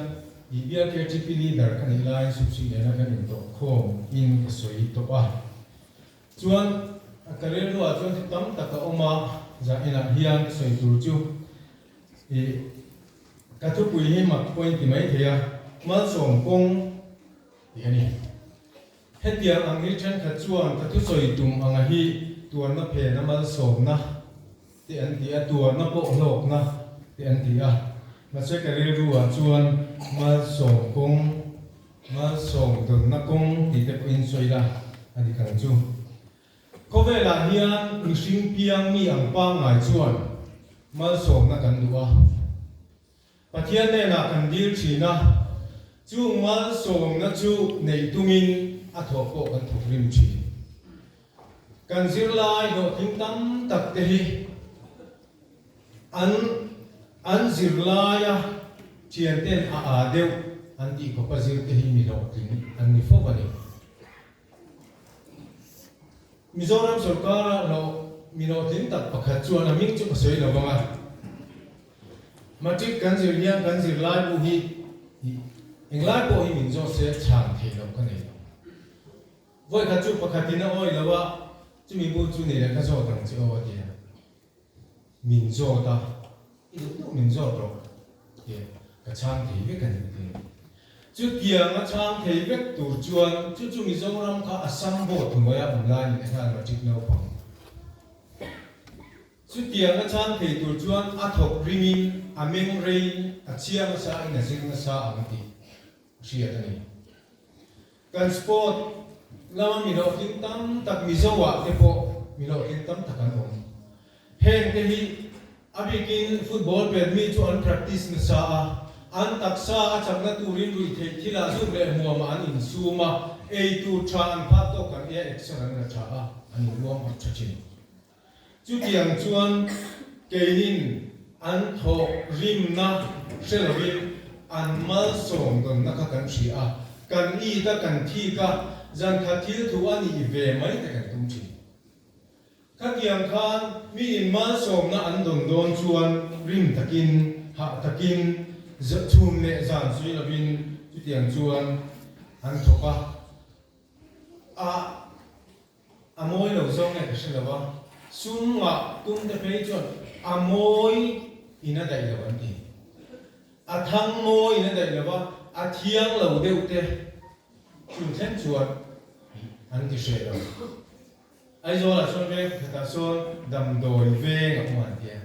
Speaker 4: i bial KTP leader ka nih laiin Supsih nena kan intawh khawm in ka sawi tawh a. Chuan ka rilruah chuan thu tam tak a awm a, zaninah hian ka sawi tur chu i Ka thupui hi mak point ti mai thei a, malsawm kawng tih a ni. Hetiang ang hi thenkhat chuan ka thusawi tum anga hi tuarna phena malsawmna te an ti a, tuarna pawh hlawkna te an ti a. Mahse ka rilru ah chuan malsawm kawng, malsawm dawnna kawng tih te pawhin sawi la a dik ang chu. Khawvelah hian mihring piang mi ang pangngai chuan malsawmna kan duh a. Pathian hnenah kan dil thin a, chung malsawmna chu neih tumin a thawh pawh kan thawk rim thin. Kan zirlai hlawhtling tam tak te hi an an zirlaia thianten a aa deuh an tih khawpa zir te hi mi hlawhtling an ni fo a ni. Mizoram sorkara hlawh mi hlawhtling tak pakhat chuan a hming chu ka sawi lo vang a. Matric kan zir hian kan zirlai bu hi englai pawh hi min zawh se chhan theih loh ka nei lo. Vawikhat chu pakhatin a awi lo a, chumi bu chu nei leh ka zawt ang che aw a ti a. Min zawt a, i duh duh min zawt rawh tih ka chhang thei vek a ni tih. Chutiang a chhang thei vek tur chuan chu chu Mizoram kha Assam board hnuaia awm lai ni khan matric naupang. Chutiang a chhang thei tur chuan a thawk ringin a meng reiin a chhiar nasa in a zir nasa ang tih a hriat a ni. Kan sport lama mi hlawhtling tam tak Mizo ah te pawh mi hlawhtling tam tak an awm. Heng te hi a bikin football pet mi chu an practice nasa a, an taksa a chakna turin ruih theih thil ah zuk leh hmuam ah an insum a, ei tur tha an phak tawk kan ei a action an la tha a, an inruam up tha thin. Chutiang chuan keinin an thawh rimna hre lovin an malsawm dawnna kha kan hria a, kan it a, kan thik a, zankhat thil thu a nih ve mai te kan tum thin. Khatiang khan miin malsawmna an dawn dawn chuan rim takin, hah takin, chhun leh zan sawi lovin chutiang chuan an thawk a, a. A mawi lo zawng nge ka hre lo a, sum ngah tum te phei chuan a mawi in a daih lo an ti. A thang mawi in a daih lo a, a thiang lo deuh te chu thleng chuan an ti hreh lo. Aizawlah chuan veng pakhatah sawn damdawi veng a awm an ti a.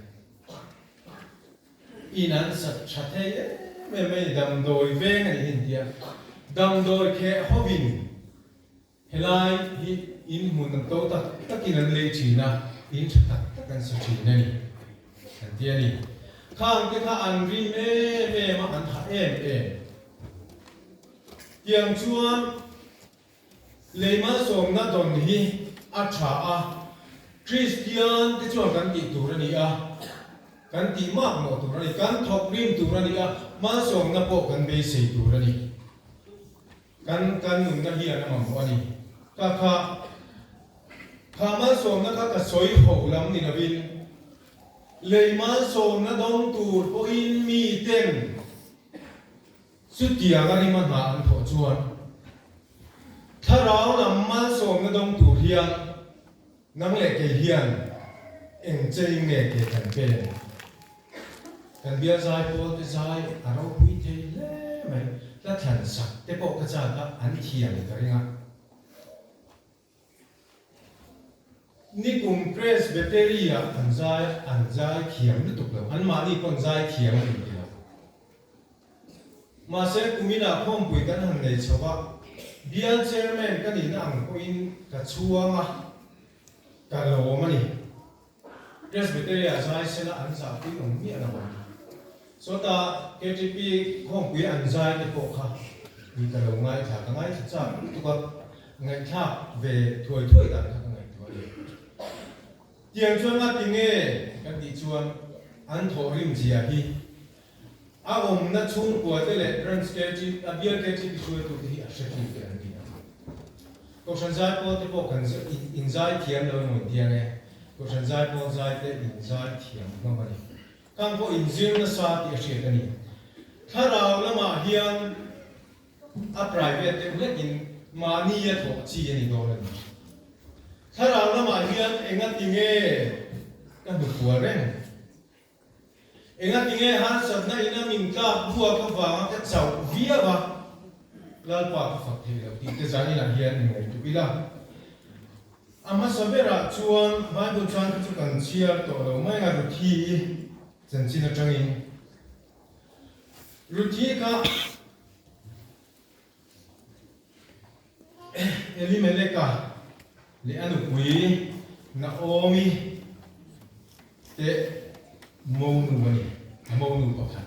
Speaker 4: In an sat tha thei em em mai, damdawi veng a nih hi an ti a. Damdawi kheh hovin Helai hi in hmun an to tak takin an lei thin a, in tha tak tak an sa thin a ni, an ti a ni. Khang te kha an rim em em a, an hah em em. Tiang chuan lei malsawmna dawn hi a tha a, Kristian te chuan kan tih tur a ni a, kan tih mak mawh tur a ni, kan thawk rim tur a ni a, malsawmna pawh kan beisei tur a ni. Kan kan nunna hian a mamawh a ni. Ka kha kha malsawmna kha ka sawi ho lam ni lovin, lei malsawmna dawng tur pawhin mi ten chutiang a rima hna an thawh chuan thlarau lam malsawmna dawng tur hian Nang leh kei hian eng chein nge ke kan pen? Kan bial zai pawl te zai a ropui thei hle mai. Hla thlan sak te pawh ka chak a, an thiam ka ring a. Nikum Presbytery ah an zai an zai thiam lutuk lo, anmahni pawn zai thiam an inti lo. Mahse, kuminah khawmpui kan han nei chho a, bial chairman ka nihna ang pawhin ka chhuang a, ka lawm a ni. Presbytery-ah zai sela an zahpui awm miah lo ang. Sawta KTP khawmpui an zai te pawh kha i ka lo ngaithla, ka ngaithla chak lutuk a, ngaihthlak ve thuai thuai dan kha ka ngaihtuah a ni. Tiang chuan nga tinge kan tih chuan an thawhrim zia hi a awmna chhungkua te leh Branch KT, a bial KTP hruaitute hi a hretu te an ni a. Kohhran zaipawl te pawh kan inzai thiam lo emaw inti ang e, Kohhran zaipawl zai te inzai thiam hlawm a ni. Khang pawh inzir nasa tih a hriat a ni. Thlarau lamah hian A private deuh hlekin mahni a thawh chi a ni dawn a ni. Thlarau lamah hian enga tinge ka hnufual reng? Enga tinge harsatna ina min tlak buak avanga ka chauh viau a, Lalpa ka fak thei lo tih te zaninah hian i ngaihtuah ila. A hmasa berah chuan Bible chang te chu kan chhiar tawh lo mai a, Ruthi chanchin atangin. Ruthi kha Elimeleka leh a nupui Naomi te monu a ni, a monu pakhat.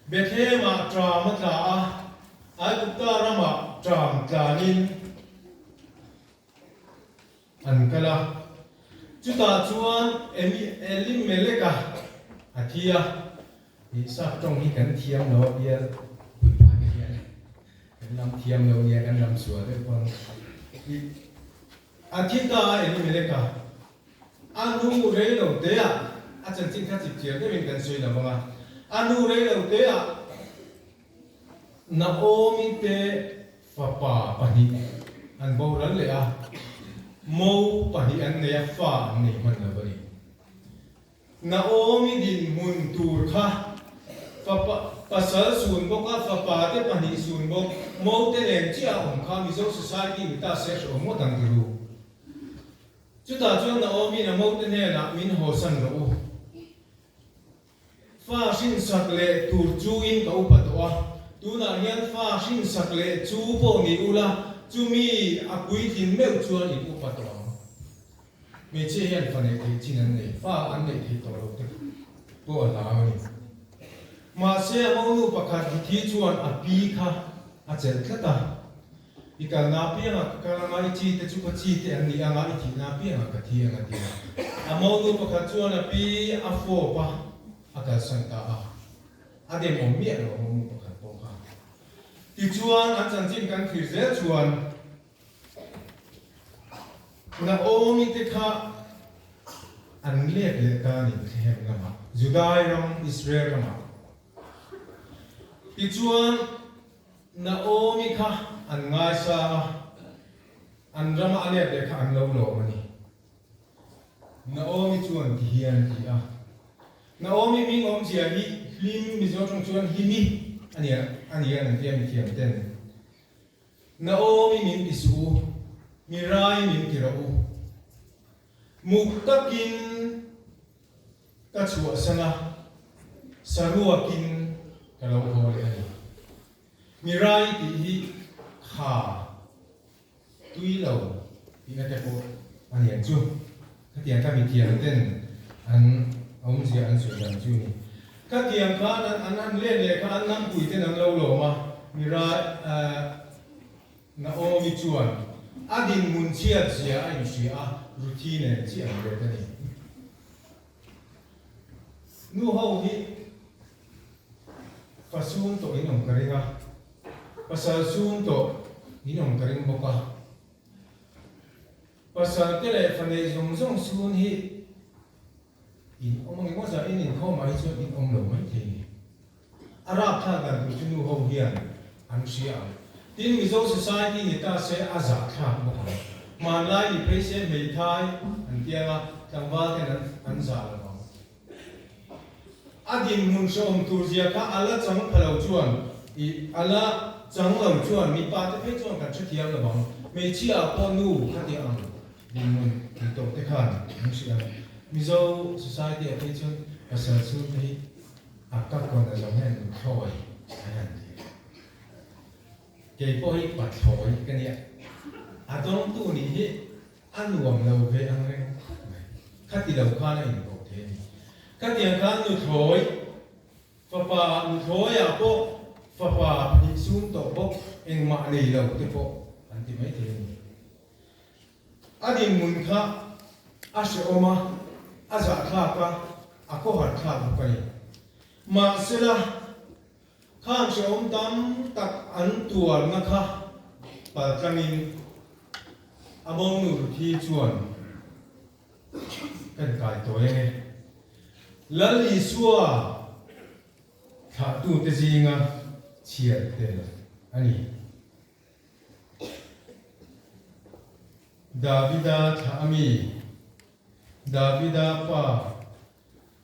Speaker 4: Bethlehem-ah ṭam a tla a, Aigupta ramah ṭam tlanin An kal a, chutah chuan Elimeleka a thi a, Ih sap tawng hi kan thiam lo a bial puipa te hian kan lam thiam lo nia kan lam sual deuh pawn ih a thi ta a Elimeleka a nu rei lo te ah a chanchin kha chip chiar deuhin kan sawi lo vang a, a nu rei lo te ah Naomi te fapa pahnih an boral leh a, mo pahnih an nei a, fa an nei hman lo a ni. Naomi dinhmun tur kha fapa pasal sun bawk a, fapa te pahnih sun bawk, mo te nen chiah a awm kha Mizo society ni ta se hrehawm ngawt ang ti ru. Chutah chuan Naomi in a mo te hnenah min hawsan rawh u. Fa hrinsak leh tur chu in ka upa tawh a, tunah hian fa hrinsak leh chu pawh ni ula, chumi a puitlin meuh chuan in upa tawh ang. Hmeichhia hian fa neih theih chin an nei, fa an neih theih tawh loh te pawh a hlau a ni. Mahse a monu pakhat Ruthi chuan a pi kha a chelh tlat a. I kalna apiangah ka kal anga, i chi te chu ka chi te an ni anga, i thihna apiangah ka thi ang a ti a. A monu pakhat chuan a pi a fawp a, a kalsan ta a. A dem awm miah lo a monu pakhat pawh kha. Tichuan an chanchin kan thlir zel chuan Naomi te kha an let leh ta a ni Bethlehem lamah, Judai ram, Israel ramah. Tichuan Naomi kha an ngaisa a, an rama a let leh kha an lo lawm a ni. Naomi chuan ti hian a ti a, Naomi hming awmzia hi hlim, Mizo tawng chuan hlimi a ni a ni an ti a mithiam ten. Naomi min ti suh u, mi rai min ti rawh u. Muk takin Ka chhuahsan a, saruakin ka lo haw leh a ni. Mirai tih hi kha tui lo tihna te pawh a ni ang chu. Khatiang kha mithiam ten an awmzia an sawi dan chu a ni. Khatiang khan an han len leh kha an nampui ten an lo lawm a, Mirai Naomi chuan a dinhmun chhiat zia a inhria a, Ruthi nen chiah an let a ni. Nu ho hi fa sum tawh in awm ka ring a, pasal sum tawh in awm ka ring bawk a. Pasal te leh fa neih zawng zawng sun hi in awm ang emaw zah in inkhawmah hi chuan in awm lo maithei ni. A rapthlak dan tur chu nu ho hian an hria ang. Tin, Mizo society ni ta se a zahthlak bawk ang. Hmanlai ni phei se hmeithai an ti anga tlangval ten an an zah lo ang. A dinhmun hrehawm tur zia kha a la chang pha lo chuan ih a la chang lo chuan mipa te phei chuan kan hrethiam lo ang. Hmeichhia ah pawh nu khati ang dinhmun ni tawh te khan an hria ang. Mizo society ah phei chuan pasal chhungte hi A ka kawn a zawng hian nuthlawi an han ti. Kei pawh hi pathlawi ka nia. A dawngtu nih hi a nuam lo ve ang reng khawp mai. Khati lo khan a inkoh thei a ni. Khatiang khan nuthlawi, fapa nuthlawiah pawh fapa pahnih sum tawh bawk engmah nei lo te pawh an ti maithei a ni. A dinhmun kha a hrehawm a, a zahthlak a, a khawharthlak bawk a ni. Mahsela, khang hrehawm tam tak an tuarna kha paltlangin a mawngnu Ruthi chuan kan kai tawi ang e. Lal Isua thlahtute zinga chhiar tel a ni. Davida thlah a mi, Davida pa,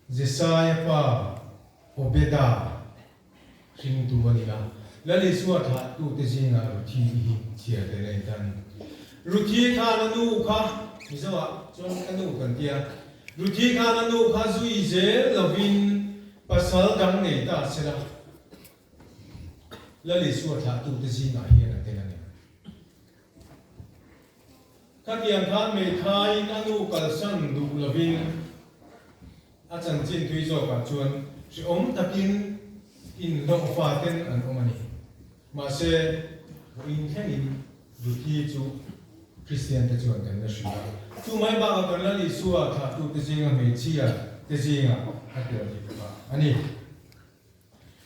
Speaker 4: Jesaia pa, Obeda hringtu a ni a. Lal Isua thlahtute zingah Ruthi hi chhiar tel a ni ta a ni. Ruthi khan a nu kha, Mizoah chuan ka nu kan ti a, Ruthi khan a nu kha zui zel lovin pasal dang nei ta sela, Lal Isua thlahtute zingah hian a tel a ni. Khatiang khan Meithaiin a nu kalsan duh lovin a chanchin tui zawkah chuan hrehawm takin inhlawhfa ten an awm a ni. Mahse, vawiin thlengin Ruthi chu Kristiante chuan kan la hria a. Chu mai bakah kan Lal Isua thlahtute zinga hmeichhia te zingah a tel thei bawk a ni.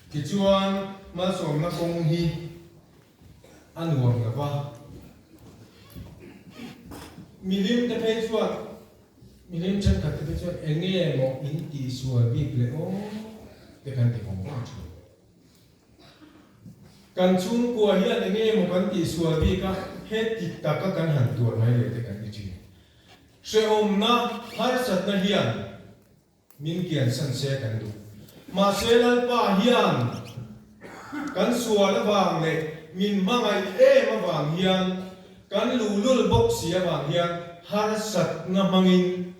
Speaker 4: Tichuan, malsawmna kawng hi a nuam lo va. Milim te phei chuan, milim thenkhat te phei chuan eng nge maw in tihsual bik leh aw te kan ti vawng vawng thin. Kan chhungkua hian eng nge maw kan tihsual bik a, heti taka kan han tuar mai leh te kan ti thin. Hrehawmna, harsatna hian. Min kiansan se kan duh. Mahse Lalpa hian kan sual avang leh min hmangaih em avang hian kan luhlul bawk si avang hian harsatna hmangin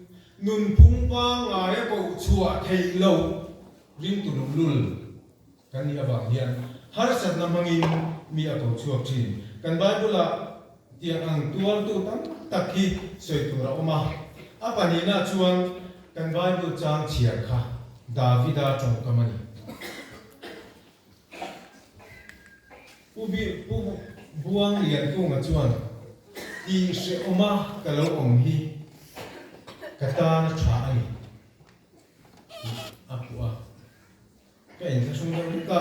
Speaker 4: nunphung pangngai a koh chhuah theih loh ringtu luhlul kan nih avang hian harsatna hmangin mi a ko chhuak thin. Kan Bible-ah tiang ang tuartu tam tak hi sawi tur a awm a. A pahnihna chuan kan Bible chang chhiar kha Davida tawngkam a ni. Pu Pu Buang Liankunga chuan tih hrehawma ka lo awm hi ka tan a tha a ni tih a phuah a. Ka inthlahrung deuh hlek a,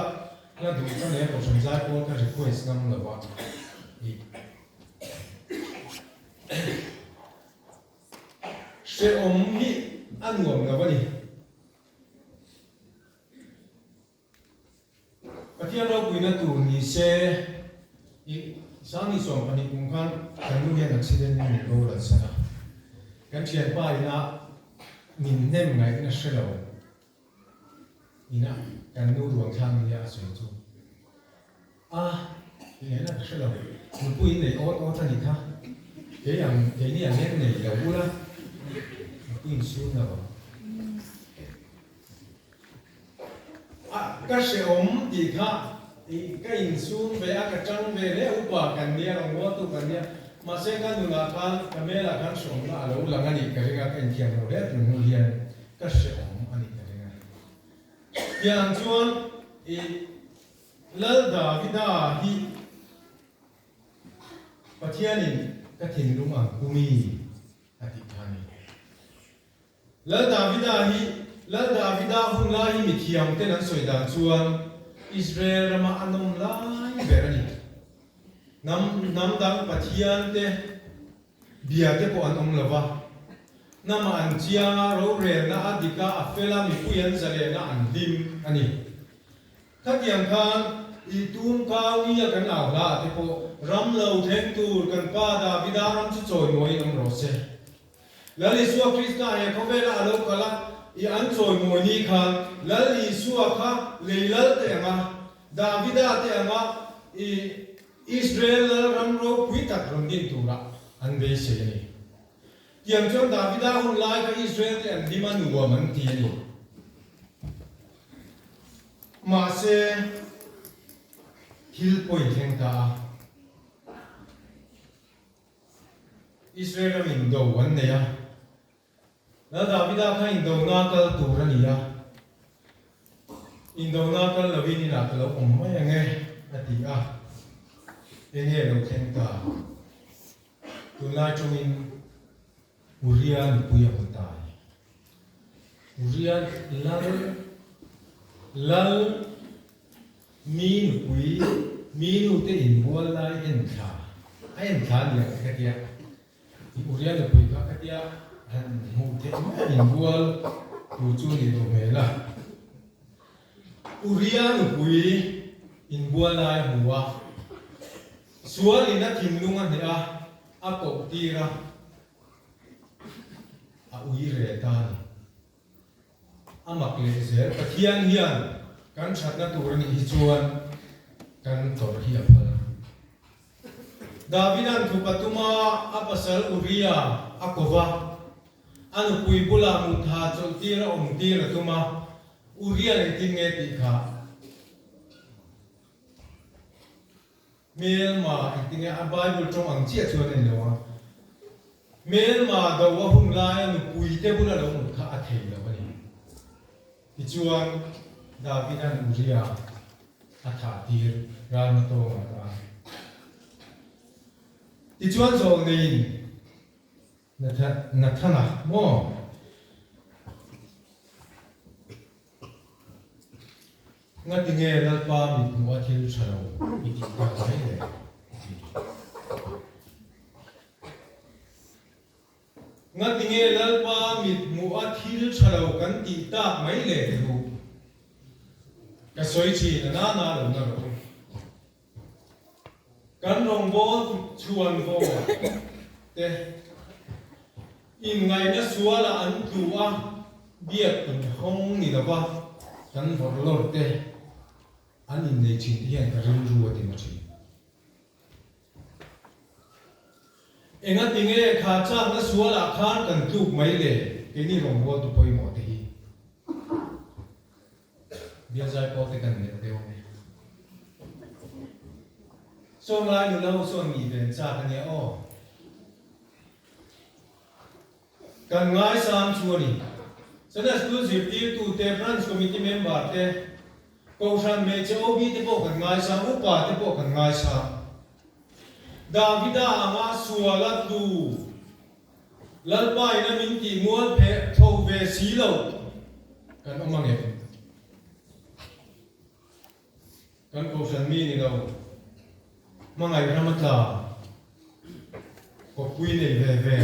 Speaker 4: hla duh ka nei a kohhran zai pawl ka request ngam lo a i hrehawm hi a nuam lo a ni. Pathian ropuina tur ni se i Sangni 12 kum khan kan nu hian accident in min boral san a, kan thianpa ina min hnem ngaihna hre lo. Ina kan nu ruang thlak nia a sawi chu a eng a ka hre lo, nupui in nei awt awt a nih kha, kei ang keini ang hian nei lo ula nupui in sun lo ang. A ka hrehawm tih kha ka insum ve a, ka tang ve hle upa kan nia rawn rualtu kan nia, mahse ka nunah khan ka hmelah khan hrehawmna a lo lang a nih ka ring a, ka inthiam lo hle tun hnu hian. Ka hrehawm a nih ka ring a. Tiang chuan i Lal Davida hi Pathianin ka thinlung ang pumi a tih kha a ni. Lal Davida hi Lal Davida hun lai hi mithiam ten an sawi dan chuan Israel rama a nawm lai ber a ni. Hnam hnam dang Pathian te Bia te pawh an awm lo va, hnamah an chiang a, rorelna a dik a, a fel a, mipui an zalen a, an hlim a ni. Khatiang khan i tum kau ni a kan au hla ah te pawh ram lo thleng tur kan pa Davida ram chu chawimawiin awm rawh se. Lal Isua Krista he khawvela a lo kal a, i an chawimawi ni khan Lal Isua kha lei lal te ang a, Davida te ang a, i Israel lal ram ropui tak rawn din turah an beisei a ni. Tiang chuan Davida hun lai kha Israel te an hlim a nuam an ti a ni. Mahse, thil pawi thleng ta a. Israel ram indo an nei a. Lal Davida kha indona kal tur a ni a, Indona kal lovin inah ka lo awm mai ang e, a ti a. Enge lo thleng ta? Tunlai tawngin Uria nupui a hmu ta a ni. Uria lal, lal mi nupui, mi nute inbual lai enthla, a enthla a ni ang che ka tia. I Uria nupui kha ka tia han hmuh theih mai a inbual tu chu nih loh hmel a. Uria nupui inbual lai a hmu a, sual in a thinlung a hneh a, a koh tir a, a ui re ta a ni. A mak leh zel Pathian hian kan thatna tur a nih hi chuan kan tawrh hi a phal. Davida'n thu patuma a pasal Uria a ko va, a nupui bulah mutha chawlhtir a awmtir a tum a, Uria'n engtin nge tih kha hmelma engtin nge a Bible tawng ang chiah chuan a ni lo a, hmelma do a hun laia nupuite bula lo mut kha a thei lo a ni. Tichuan, Davida'n Uria a thah tir ralna tawng a dah a. Tichuan zawng neiin Nathana maw? Ngatinge Lalpa mithmuh a thil tha lo i tih tak mai le? a ti. Ngatinge Lalpa mit hmuh a thil tha lo kan tih tak mai le ti ru? Ka sawi thin a nana lo na rawh u. Kan rawngbâwl chhuan vaw te inngaihna sualah an tlu a. Biak inhawng ni lova kan vawrh lawr te an innei thin te hian ka rilru a ti na thin. Enga tinge kha chakna sualah khan kan tluk mai le? Keini rawngbawltu pawimawh te hi bialzai pawl te kan melh deuh ang e. Sawn lai nula ho sawn nih ven chak a nia aw. Kan ngaisang chu a ni. Sunday School zirtirtute, Branch Committee member te, Kohhran hmeichhe OB te pawh kan ngaisang, upa te pawh kan ngaisang. Davida anga sual a tlu, Lalpa in a min tih mual pheh tho ve si lo kan awm ang em? Kan Kohhran mi ni lo, hmangaih ram a tla, kawppui nei ve ve.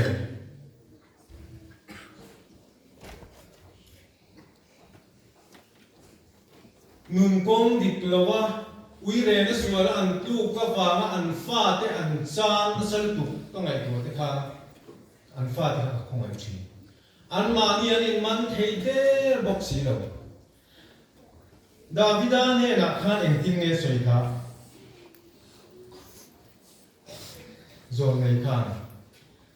Speaker 4: Nun kawng dik lova uirena suala an tluk avanga an fate an chan nasa lutuk ka ngaihtuah te khan an fate kha ka khawngaih thin. Anmahni an inman thei der bawk si lo. Davida hnenah khan engtin nge sawi kha? Zawlnei khan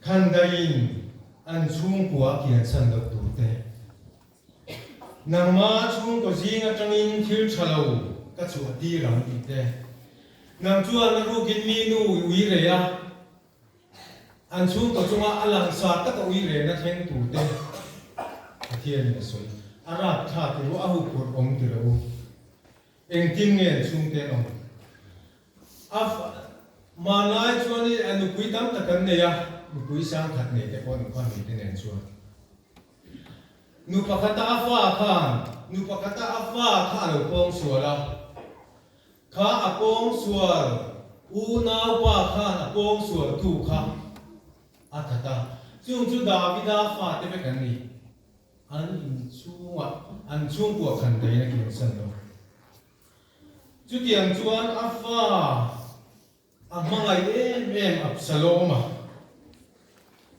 Speaker 4: khandaiin an chhungkua a kiansan loh tur te, Nangma chhungkaw zing atangin thil tha lo ka chhuah tir ang tih te, nang chuan a rukin mi nu i ui rei a, an chhungkaw chunga a langsar taka ui rehna thleng tur te Pathianin a sawi. A rap thla ti ru, a huphurh awm ti rawh u. Engtin nge an chhungte an awm? A hmanlai chuan i a nupui tam tak an nei a, nupui sangkhat nei te pawh an awm kha mite nen chuan. Nu pakhata a fa khan, nu pakhata a fa kha a lo pawng sual a, kha a pawng sual unaupa khan a pawng sual tu kha a that a, chung chu Davida fate vek an ni. An inchhungah an chhungkua khan daih a kiansan lo. Chutiang chuan a fa a hmangaih em em Absalom-a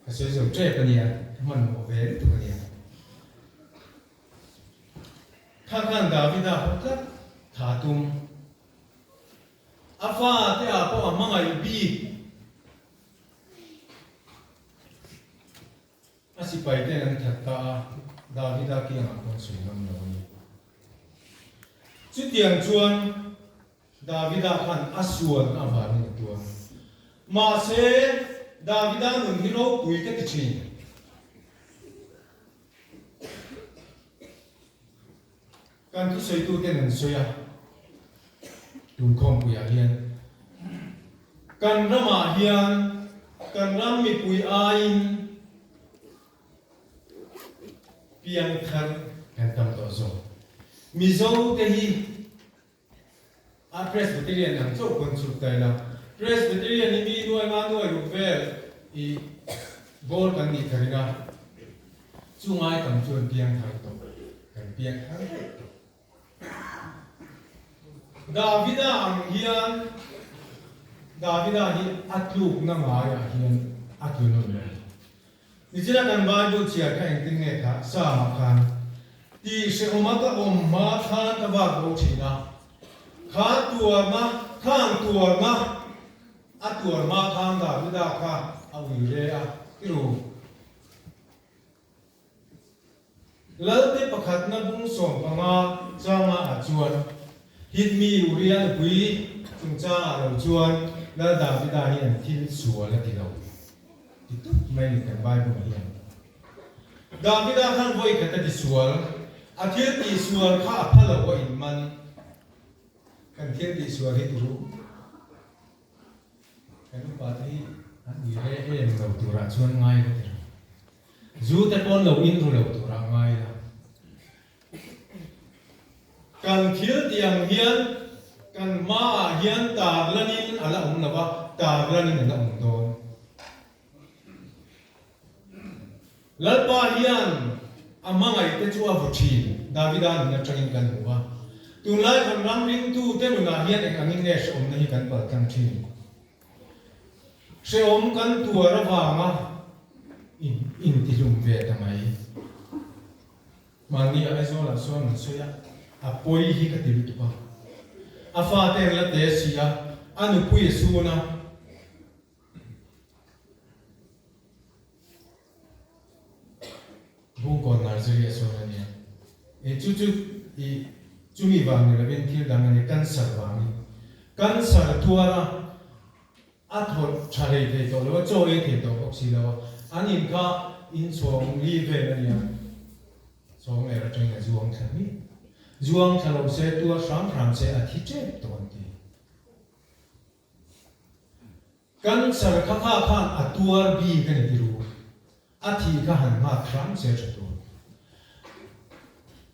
Speaker 4: ka sawi zo tep a nia, ka hmanhmawh ve lutuk a nia. Kha khan Davida pawh tlat tha tum. A fa te ah pawh a hmangaih bik. A sipai ten an that ta a, Davida kiangah pawh an sawi ngam lo a ni. Chutiang chuan Davida khan a sualna avangin a tuar. Mahse, Davida nun hi ropui ka ti thin. Kan thusawituten an sawi a, tun khawmpuiah hian kan ramah hian kan ram mipui aiin piangthar kan tam tawh zawk. Mizo te hi a Presbyterian ang chauh pawn chhut ta ila, Presbyterian hi mi nuai nga nuai ruk vel i bawr kan nih ka ring a. Chu ngai tam chuan piangthar tawh kan piangthar daih tawh. Davida ang hian Davida hi a tlukna ngaiah hian a tlu nawn leh a. Nichina kan Bible chhiar kha engtin nge kha Psalm-ah khan tih hrehawma ka awm hma khan ka vak bo thin a, kha tuarna, khang tuarna a tuar hma khan Davida kha a ui re a, ti ru. Lalte pakhatna bung 15 changa ah chuan Hitmi Uria nupui chungchangah lo chuan Lal Davida hian thil sual a ti lo ti tup mai ni kan Bible hian. Davida khan vawi khat a ti sual, a thil tih sual kha a pha lo a inman. Kan thil tih sual hi turu. Kan upa te hi an ui re em lo turah chuan ngai la ti ru. Zu te pawn lo in ru lo turah ngai la. Kan thil tih ang hian kan hmaah hian tar lanin a la awm lo va, tar lanin a la awm dawn. Lalpa hian a hmangaihte chu a vaw thin, Davida nun atangin kan hmu a. Tunlai kan ram ringtute nunah hian eng angin nge hrehawmna hi kan paltlang thin? Hrehawm kan tuar avanga intihlum ve ta mai. Mahni Aizawlah sawn an sawi a, a pawi hi ka ti lutuk a. A fate an la te si a, a nupui a sun a. Bungkawn Nursery a sawn a nia. E chu chu i chumi vang ni lovin thil dang a ni, cancer vangin. Cancer tuar a, a thaw tha hlei thei tawh lo a, chaw ei thei tawh bawk si lo a. An in kha inchhawng li vel a nia. Chhawng ler atangin a zuang thla hmiah. Zuang thla lo se, tuar hram hram se a thi tep tawh an ti. Cancer kha kha khan a tuar bik a ni ti ru. A thih kha han nghak hram se tha tur.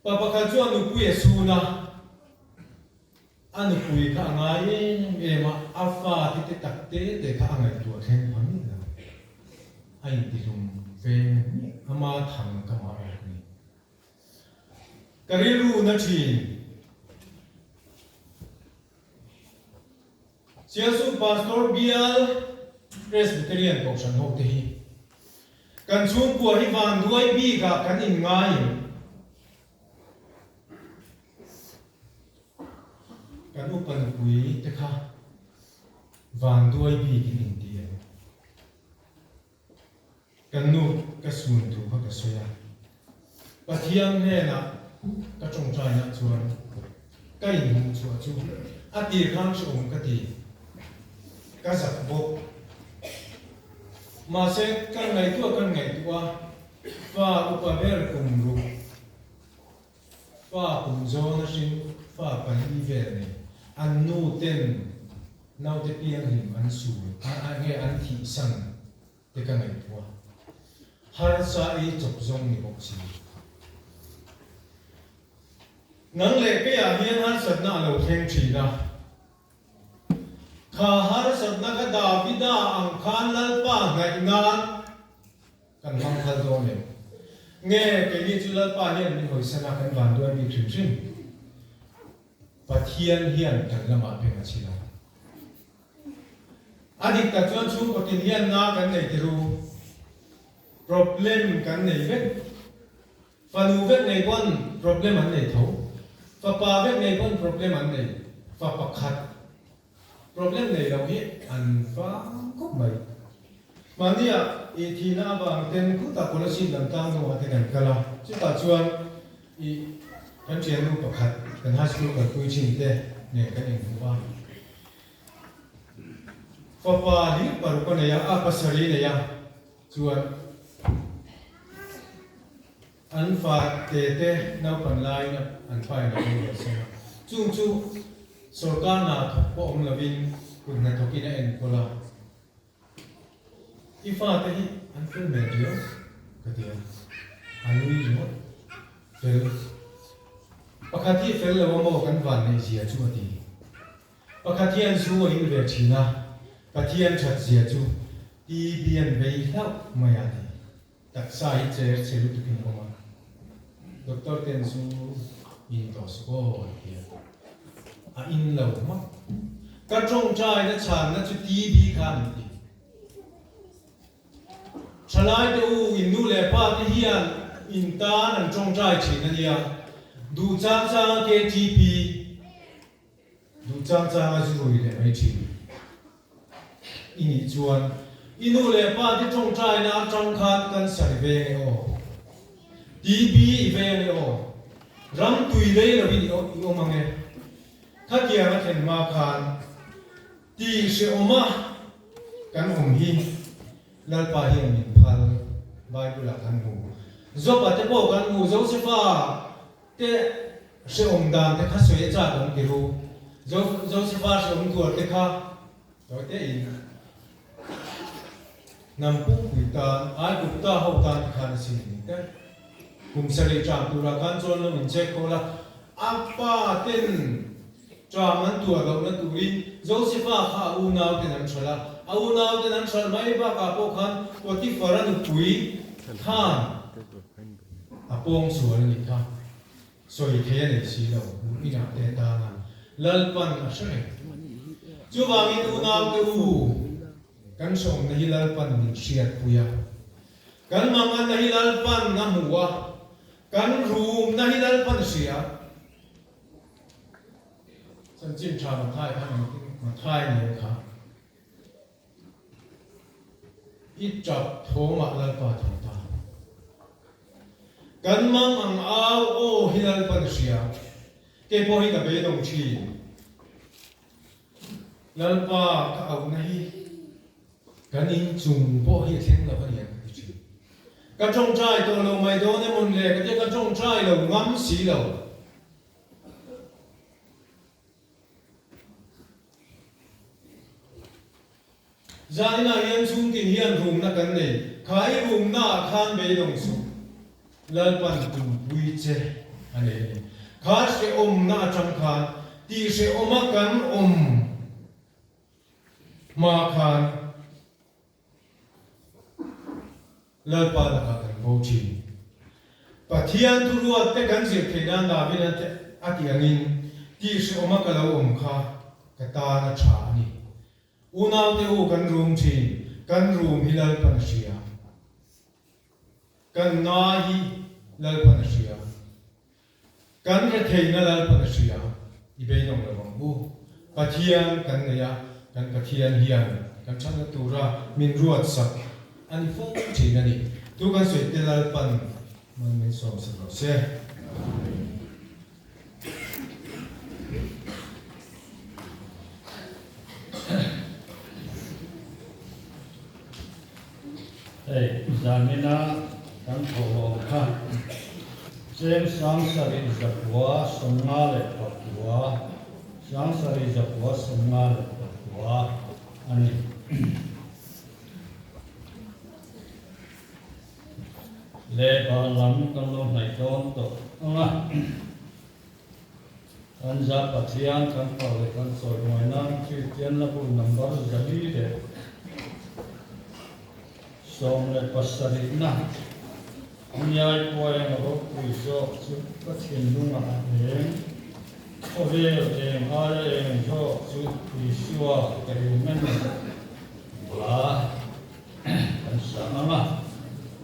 Speaker 4: Pa pakhat chu a nupui a chhun a, a nupui kha a ngai em em a, a fa te te tak te te kha a ngaihtuah thleng pha miah lo. A intihlum veng hmiah, ama thang ka mah awk ni. Ka rilru na thin. Sialsuk Pastor Bial Presbyterian Kohhran hote hi kan chhungkua hi vanduai bikah kan inngai em? Kan upa nupui te kha vanduai bikin inti em? Kan nu ka sun thu kha ka sawi a, Pathian hnenah ka tawngtainah chuan ka inhmuh chhuah chu a tir khan hrehawm ka ti, ka zak bawk. Mahse, kan ngaihtuah kan ngaihtuah a, fa upa ber kum ruk, fa kum zawn a hring fa pali vel nei, an nu ten naute pianghlim an sul a, nge an thihsan te ka ngaihtuah. Harsa ei chawp zawng ni bawk si. Nang leh keiah hian harsatna a lo thleng thin a. Kha harsatna kha Davida ang khan Lalpa hnaih nan kan hmang phal dawn em? Nge keini chu Lalpa hian min hawisan a kan vanduai bik hrim hrim? Pathian hian kan lamah peng a chhil a. A dik tak chuan chhungkaw tin hian na kan nei ti ru. Problem kan nei vek. Fanu vek nei pawn problem an nei tho. Fapa vek nei pawn problem an nei. Fa pakhat problem nei lo hi an vang khawp mai. Mahnia i thihna avang ten khutah Kolasib lam tlang hnungah te kan kal a. Chutah chuan i kan thiannu pakhat kan high school kalpui thin te nen kan inhmu a. Fapa hi paruk a nei a, a pasarih a nei a, chuan an fa te te naupan laiin an pa in a bo ve seng a, chung chu sorkar hna thawk pawh awm lovin kut hnathawkin a enkawl a, I fate hi an fel hmel riau ka ti a, a nui ringawt. Fel. Pakhat hi fel lo a maw kan van neih zia chu a ti. Pakhat hian zu a in ve thin a, Pathian that zia chu TB an vei hlauh mai a ti. Taksa hi cher chhe lutukin a awm a, doctor ten zu in tawh suh aw an ti a, a in lo hmak. Ka tawngtaina chhanna chu TB kha an ti. Thalai te u, in nu leh pa te hian in tan an tawngtai thin a nia, duh chang changa KTP, Duh chang chang a zu rui leh mai thin. I nih chuan i nu leh pa te tawngtaina atang khan cancer i veng e aw. TB i veng e aw. Ram tui lei lovin i awm ang e. Khatiang a thlen hma khan ti hrehawm a kan awm hi Lalpa hian min phal Bible ah kan hmu. Job-a te pawh kan hmu, Josepha Te hrehawm dan te kha sawi a chak awm ti ru. Josepha hrehawm tuar te kha sawi te in hnam pumpuii tan, Aigupta ho tan te khan a sin ni te. Kum sarih ṭam turah khan chuan lo in check khawl a, a pa ten ṭam an tuar lohna turin Josepha kha a unau ten an hralh a, a unau ten an hralh mai bakah pawh khan Potiphar-a nupui khan A pawng sual a nih kha. Sawi thei a nei si lo, hmuh inah te tan a Lalpan a hre reng. Chuvangin unaute u, kan hrawmna hi Lalpan min hriatpui a, kan manganna hi Lalpan a hmu a. Kan rumna hi Lalpan a hria. Chanchin tha Mathai khan engtin Mathai nen kha i tap thawmah Lalpa tho ta. Kan mang ang au aw hi Lalpan a hria. Kei pawh hi ka beidawng thin. Lalpa ka auhna hi kan inchung pawh hi a thleng lo a ni ang ka ti thin. Ka tawngtai tawh lo mai dawn emawn le ka tia ka tawngtai lo ngam si lo. Zaninah hian chhungtin hian rumna kan nei. Kha i rumnaah khan beidawng suh. Lalpan tumpui che a nei a ni. Kha hrehawmna atang khan tih hrehawma kan awm hma khan Lalpa lakah kan bo thin. Pathian thuruat te kan zir theih nan David a tih angin tih hrehawma ka lo awm kha ka tan a tha a ni. Unaute u kan rum thin, kan rum hi Lalpan a hria. Kan ngai hi Lalpan a hria. Kan retheihna Lalpan a hria. I beidawng lo ang u. Pathian kan nei a, kan Pathian hian kan thatna tura min ruatsak a ni fo thin a ni. Tu kan sawi te Lalpan man min sawmsak rawh se.
Speaker 1: Hei, zanina kan thawhlawm kha cheng 7949, 7949 a ni. Lehkha lam kan lo hnaih dawn tawh ang a. Kan za Pathian kan pa leh kan sawi muai nan Kristian la bu number 417 na Niai Puaenga ropui zawk chu ka thinlungah a eng, khawvel eng aia eng zawk chu Isua ka um a ni. Hla kan sa ang a,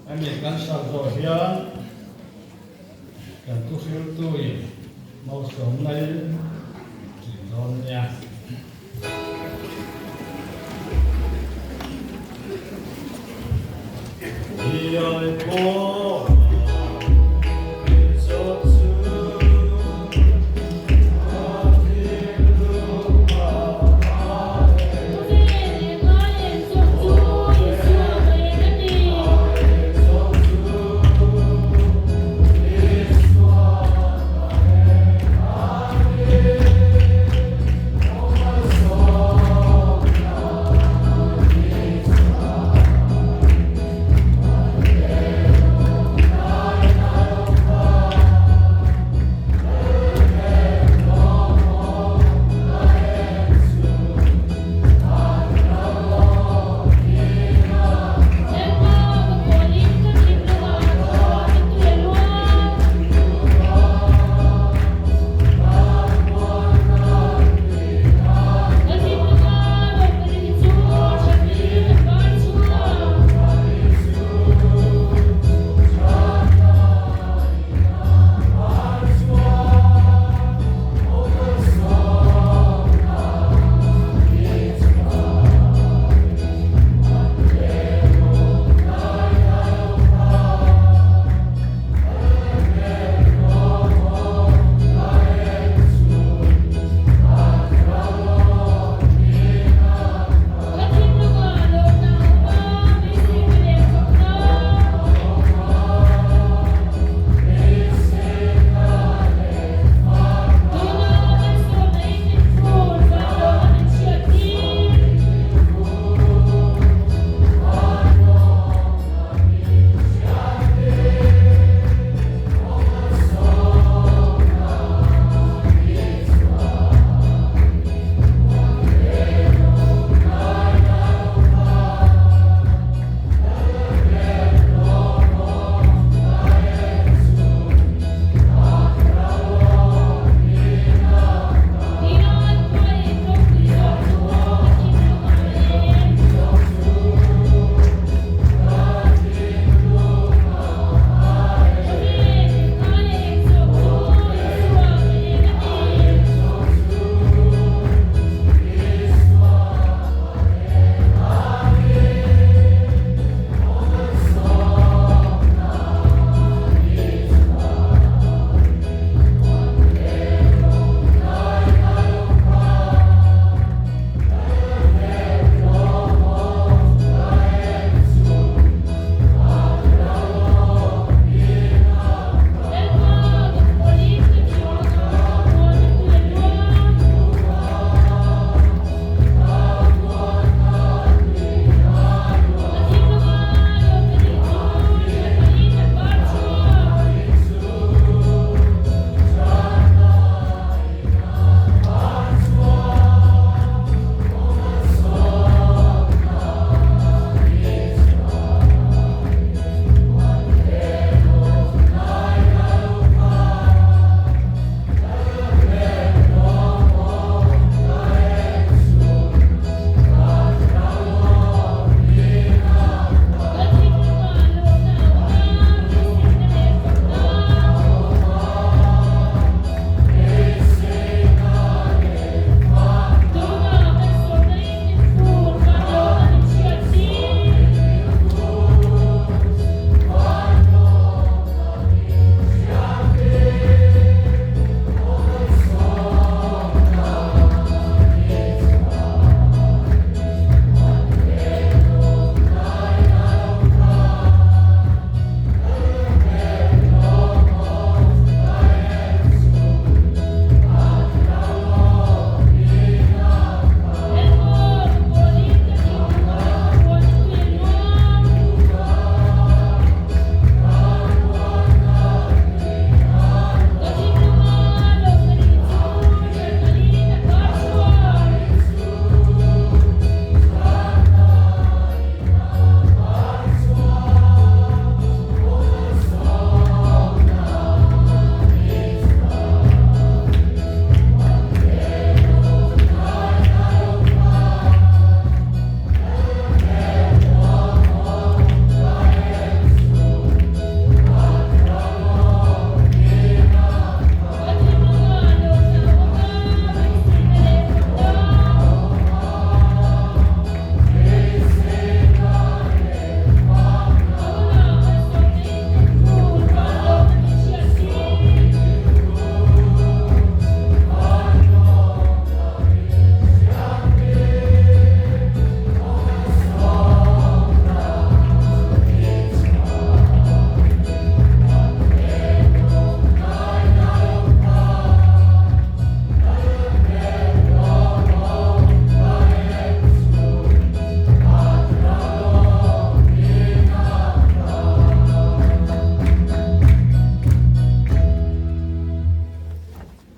Speaker 1: hemi kan sak zawh hian kan thuhriltuin malsawmna in ṭin dawn nia. Niai Puaenga.